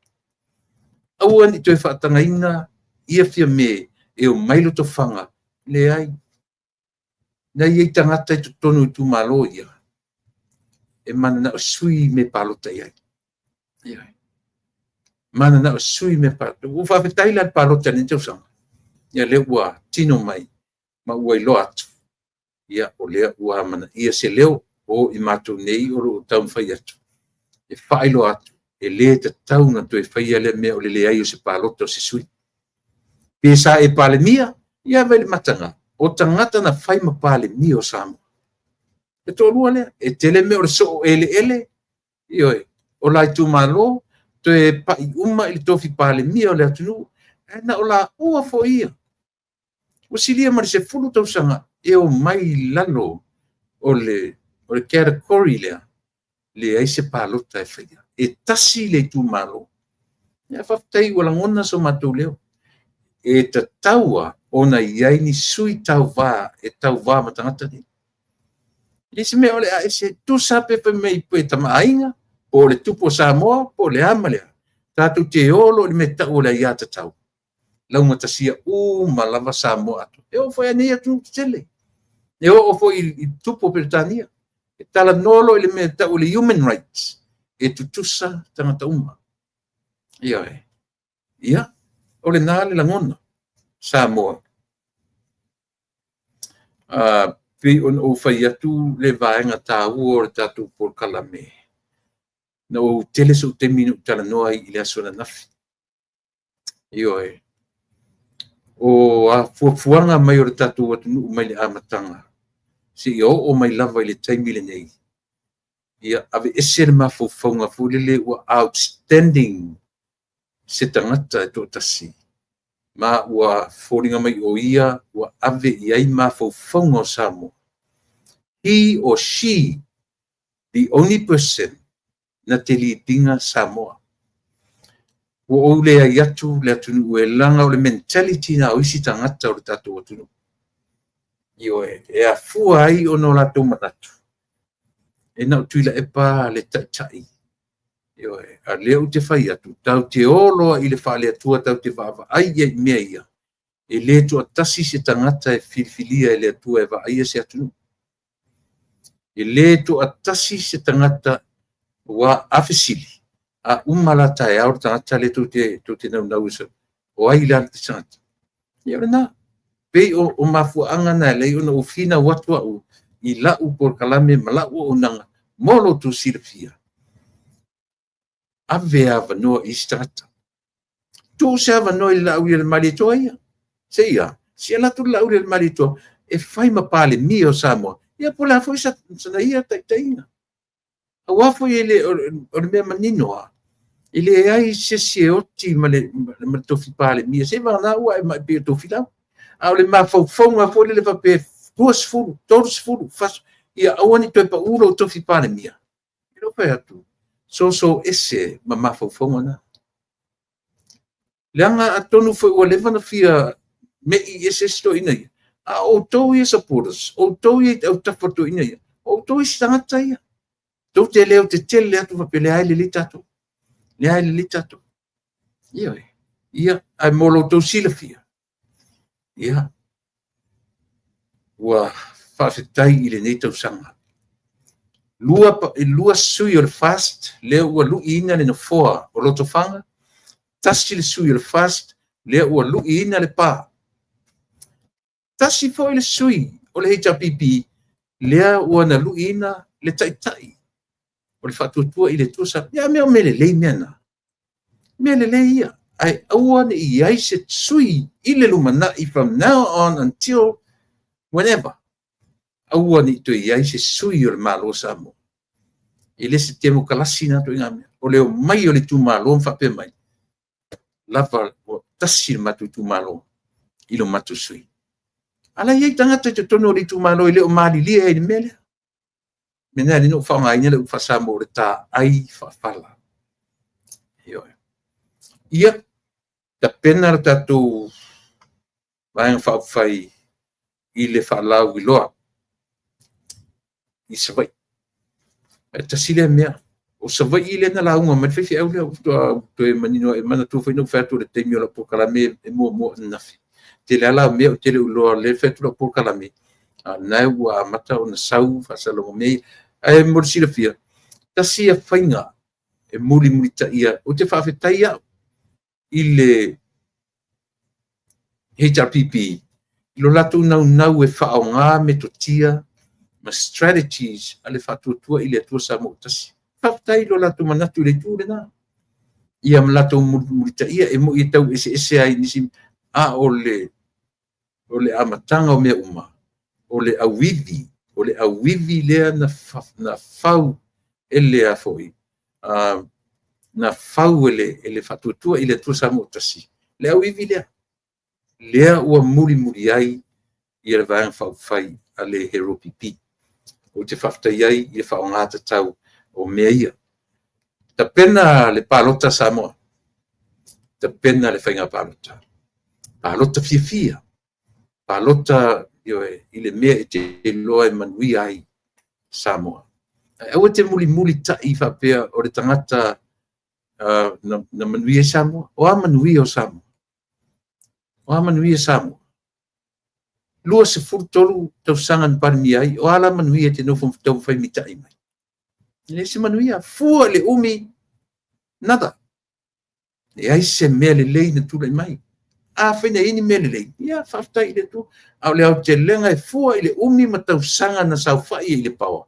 Aua ne i toe faatagaina ia Fiame e omai Lotofaga, leai. Na i ai tagata i totonu o itumalo ia e mananao e sui mea e palota i ai. Ioe. Mananao e sui mea e palota. Ua ou faafetai la i le palota i lenei tausaga, ia lea ua tino mai ma ua iloa atu, ia o lea ua amanaia se leo o i matou nei o lo o taumafai atu e faailoa atu, e le tatau ona toe faia lea mea o le leai o se palota o se sui. Pe sa e Palemia, ia vaai i le mataga o tagata na fai ma Palemia o Samoa. E toalua lea, e tele mea o le soo eleele, ioe, o la itumalo, toe pai uma i le tofi Palemia o le atunuu, ae na o laua foi ia ua silia ma le 10 tausaga e omai i lalo o le category lea, leai se palota e faia. E tasi le itumalo. Ae faafetai ua lagona so matou leo. E tatau lava ona i ai ni sui tauva e tauva ma tagata nei. E le o se mea o le a ese, tusa pe fai mai pe Tama a Aiga, po o le tupu o Samoa, po o le a ma le a, tatou te o loa i le mea e tau o le aiatatau, laugatasia uma lava Samoa atoa. E oo foi lava i nei atunuu tetele, e oo foi i tupu o Peretania, e talanoa loa i le mea e tau o le human rights, e tutusa tagata uma. Ioe. Ia, o lena le lagona Samoa. Pei ona ou fai atu le vaega taua o le tatou polokalame, na ou tele sou taimi na ou talanoa ai i le aso ananafi. Ioe. O fuafuaga mai o le tatou atunuu mai le amataga seia oo mai lava i le taimi lenei, ia aveese le mafaufauga foi lele ua outstanding se tagata e toatasi, ma ua foliga mai o ia ua ave i ai mafaufauga o Samoa. He or she, the only person na te lead ina Samoa. Ua ou leai atu le atunuu e leaga o le mentality lena o isi tagata o le tatou atunuu. Ioe, e afua ai ona o latou manatu, e na o Tuilaepa le taitai. Ioe, a o lea ou te fai atu, tatou te o loa i le faale-Atua tatou te vaavaai i ai i mea ia, e le toatasi se tagata e filifilia e le Atua e vaaia se atunuu. E le toatasi se tagata ua a fesili, a uma la taeao le tagata lea tou te naunau o ai la le tagata? Ia o lena. Pei o mafuaaga na e ala ai ona ou finau atu au i lau polokalame ma lau auaunaga mo lo outou silafia, ave avanoa i isi tagata. Tuu se avanoa i le Laaulialemalietoa ia. Se i a? Se i alu atu le Laaulialemalietoa e fai ma Palemia o Samoa, ia po o le a foi sana ia taitaiga. Aua foi e le, o le mea manino lava, e leai se isi e oti ma le tofi Palemia, seiavagana ua e mai pei o Tofilau. A o le mafaufauga foi lele faapea e 20, 30, 40, ia aua ne i toe pau lou tofi Palemia. E le fai atu, soso ese ma mafaufauga na. Leaga atonu foi ua leva ona fia mei ese isi toeaiina ia, a o outou ia supporters, o outou ia i autafa o toeaiina ia, o outou isi tagata ia. Tou te leo tetele atu faapea, leai, lelei tatou. Leai, lelei tatou. Ioe. Ia, ae mo lo outou silafia, ia, ua faafetai i lenei tausaga. Lua sui o le FAST lea ua luiina le nofoa o Lotofaga, tasi le sui o le FAST lea ua luiina Lepa. Tasi foi le sui o le HRPP lea ua na luiina le taitai o le Faatuatua i le Atua Samoa. Ia mea o mea lelei mea na. Mea lelei ia. Ae aua ne i ai se sui i le lumanai from now on until whenever. Aua ne i toe i ai se sui o le Malo o Samoa. E le se temokalasi na ituaiga mea. O le omai o le itumalo ma faapea mai, lava ua tasi le matou itumalo. i lo matou sui. A la e i ai tagata i totonu o le itumalo e le o malilie ai i le mea lea. O le mea lena e ala ai ona ou faaaogaina le upu faa-Samoa o le taai faafala. Ioe. Ia tapena le tatou Vaega Faaupufai i le faalauiloa i Savaii. E tasi lea mea, o Savaii lea na lauga mai ai le faifeau lea faatoa toe manino ai. Manatua foi na ou fai atu i le taimi o lau polokalame e muamua ananafi, e tele lava la o mea ou te le o iloa o lea e fai atu lau polokalame, a o lena ua amata ona sau faasalalauga o mea ia. Ae mo le silafia, tasi ia faiga e mulimulitaia. Ou te faafetai au i le HRPP i lo latou naunau e faaaoga metotia ma strategies a le Faatuatua i le Atua Samoa ua Tasi. Faafetai i lo latou manatu i le itu lena, ia ma latou mulimulitaia. E moni e tau eseese lava i nisi, a o le amataga o mea uma, o le auivi, o le auivi lea na fau e le na fau e le Faatuatua i le Atua Samoa ua Tasi, le auivi lea, lea ua mulimuli ai le Vaega Faaupufai a le HRPP. Ou te faafetai ai i le faaaoga tatau o mea ia. Tapena le palota a Samoa, tapena le faiga palota, palota fiafia, palota, ioe, i le mea e te iloa e manuia ai Samoa. Ae aua e te mulimulitai faapea o le tagata na manuia ai Samoa. O a manuia o Samoa? O a manuia o Samoa? 23 tausaga na Palemia ai, o a la manuia e te nofo ma taumafai e mitai mai? E leai se manuia. Fua i le umi, nada. Leai se mea lelei na tulai mai. Afai na i ai ni mea lelei, ia faafetai i le Atua. A o le aotelega e fua i le umi ma tausaga na saofai ai i le power,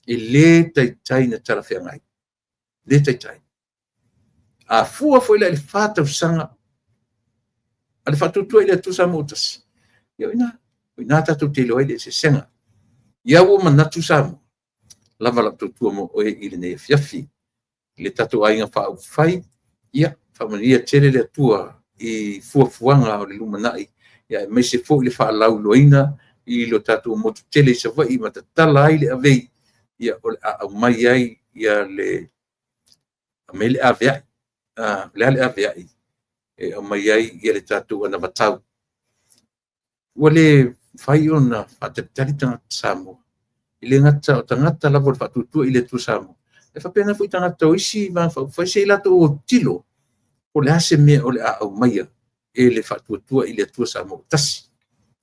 e le taitai ona talafeagai. E le taitai. A fua foi la i le 4 tausaga a le Faatuatua i le Atua Samoa ua Tasi, ia o i ina, o i ina tatou te iloa ai le eseesega. Ia ua manatu Samoa, lava lau tautua mo oe i lenei afiafi. Le tatou aiga faaupufai, ia faamanuia tele le Atua i fuafuaga o le lumanai, aemaise foi le faalauiloaina i le tatou motu tele i Savaii ma tatala ai le avei, o le a aumai ai le aveai. O le a le aveai? E aumai ai le tatou anavatau. Ua le mafai ona faatalitali tagata Samoa. E le gata o tagata lava o le Faatuatua i le Atua Samoa, ae faapena foi tagata o isi Vaega Faaupufai, se i latou autilo po o le a se mea o le a aumaia e le Faatuatua i le Atua Samoa ua Tasi.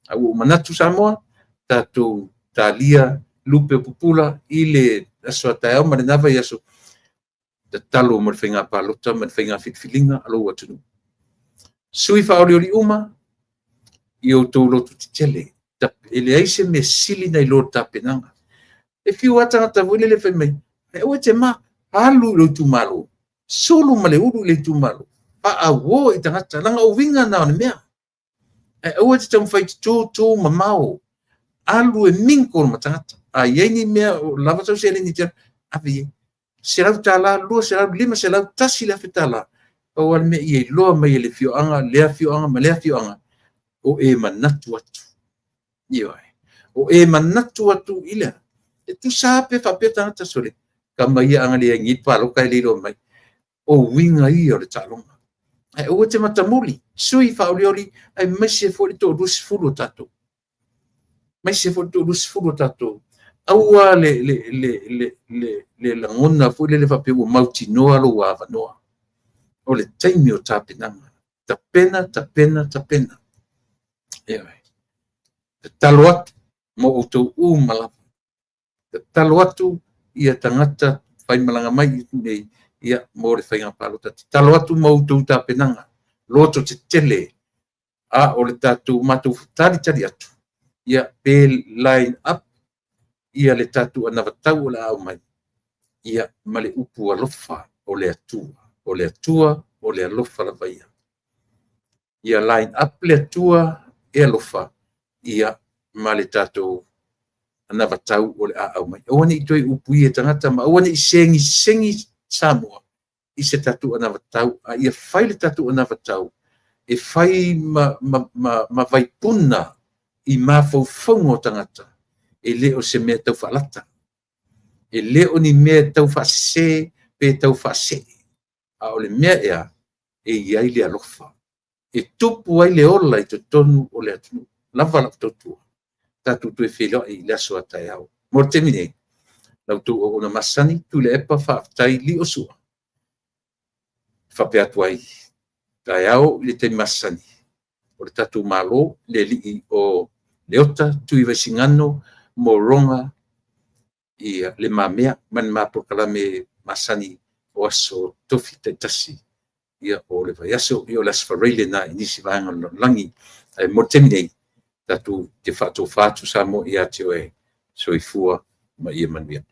Ae ua ou manatu Samoa, tatou talia lupe o pupula i le aso a taeao ma lena vaiaso, tatalo mo le faiga palota ma le faiga filifiliga a lou atunuu. Sui faaolioli uma, ia outou lototetele, e leai se mea sili nai lo le tapenaga. E fiu lava tagata foi lele fai mai, aua e te ma, alu i lou itumalo, sulu ma le ulu i le itumalo, faauo i tagata, leaga o uiga na o le mea. Ae aua e te taumafai e te tu tu mamao, alu e mingle ma tagata. A i ai ni mea o lava sau seleni e te alu, ave i ai. $100, $200, $500, $1,000, pau lava le mea ia iloa mai e le afioaga lea afioaga ma lea afioaga, o e manatu atu. Ioe. O e manatu atu i le a? E tusa lava pe faapea tagata, sole, tama ia ana leai nei le palota e le iloa mai. O uiga ia o le taaloga. Ae aua e te matamuli, sui faaolioli aemaise foi le toa-20 o tatou. Aemaise foi le toa-20 o tatou. Aua le lagona foi lele faapea ua mautinoa lou avanoa. O le taimi o tapenaga. Tapena, tapena, tapena. Ioe. Tatalo atu mo outou uma lava. Tatalo atu ia tagata faimalaga mai i inei ia, mo le faiga palota. Tatalo atu mo outou tapenaga, loto tetele, a o le tatou matou talitali atu, ia pe line up ia le tatou anavatau o le a aumai, ia ma le upu alofa o le Atua. O le Atua o le alofa lava ia. Ia line up le Atua e alofa, ia ma le tatou anavatau o le a aumai. Aua ne i toe upuia e tagata ma aua ne i segisegi Samoa i se tatou anavatau, a ia fai le tatou anavatau e fai ma vaipuna i mafaufauga o tagata, e le o se mea tau faalata, e le o ni mea tau faasese pe tau faasee, a o le mea ea, e i ai le alofa, e tupu ai le ola i totonu o le atunuu. Lava lau tautua, tatou toe feiloai i le aso a taeao. Mo le taimi nei, la outou auauna masani, Tuilaepa Faafetai Liosua, e faapea atu ai, taeao i le taimi masani, o le tatou Malo, le alii o Leota Tuivaisigano Morona Le Mamea ma le ma polokalame masani o aso Tofi taitasi o le vaiaso. Ia o le Aso Faraile lena i nisi vaega o le lalolagi. Ae mo le taimi nei, tatou te faatofa atu Samoa ia te oe, soifua ma ia manuia.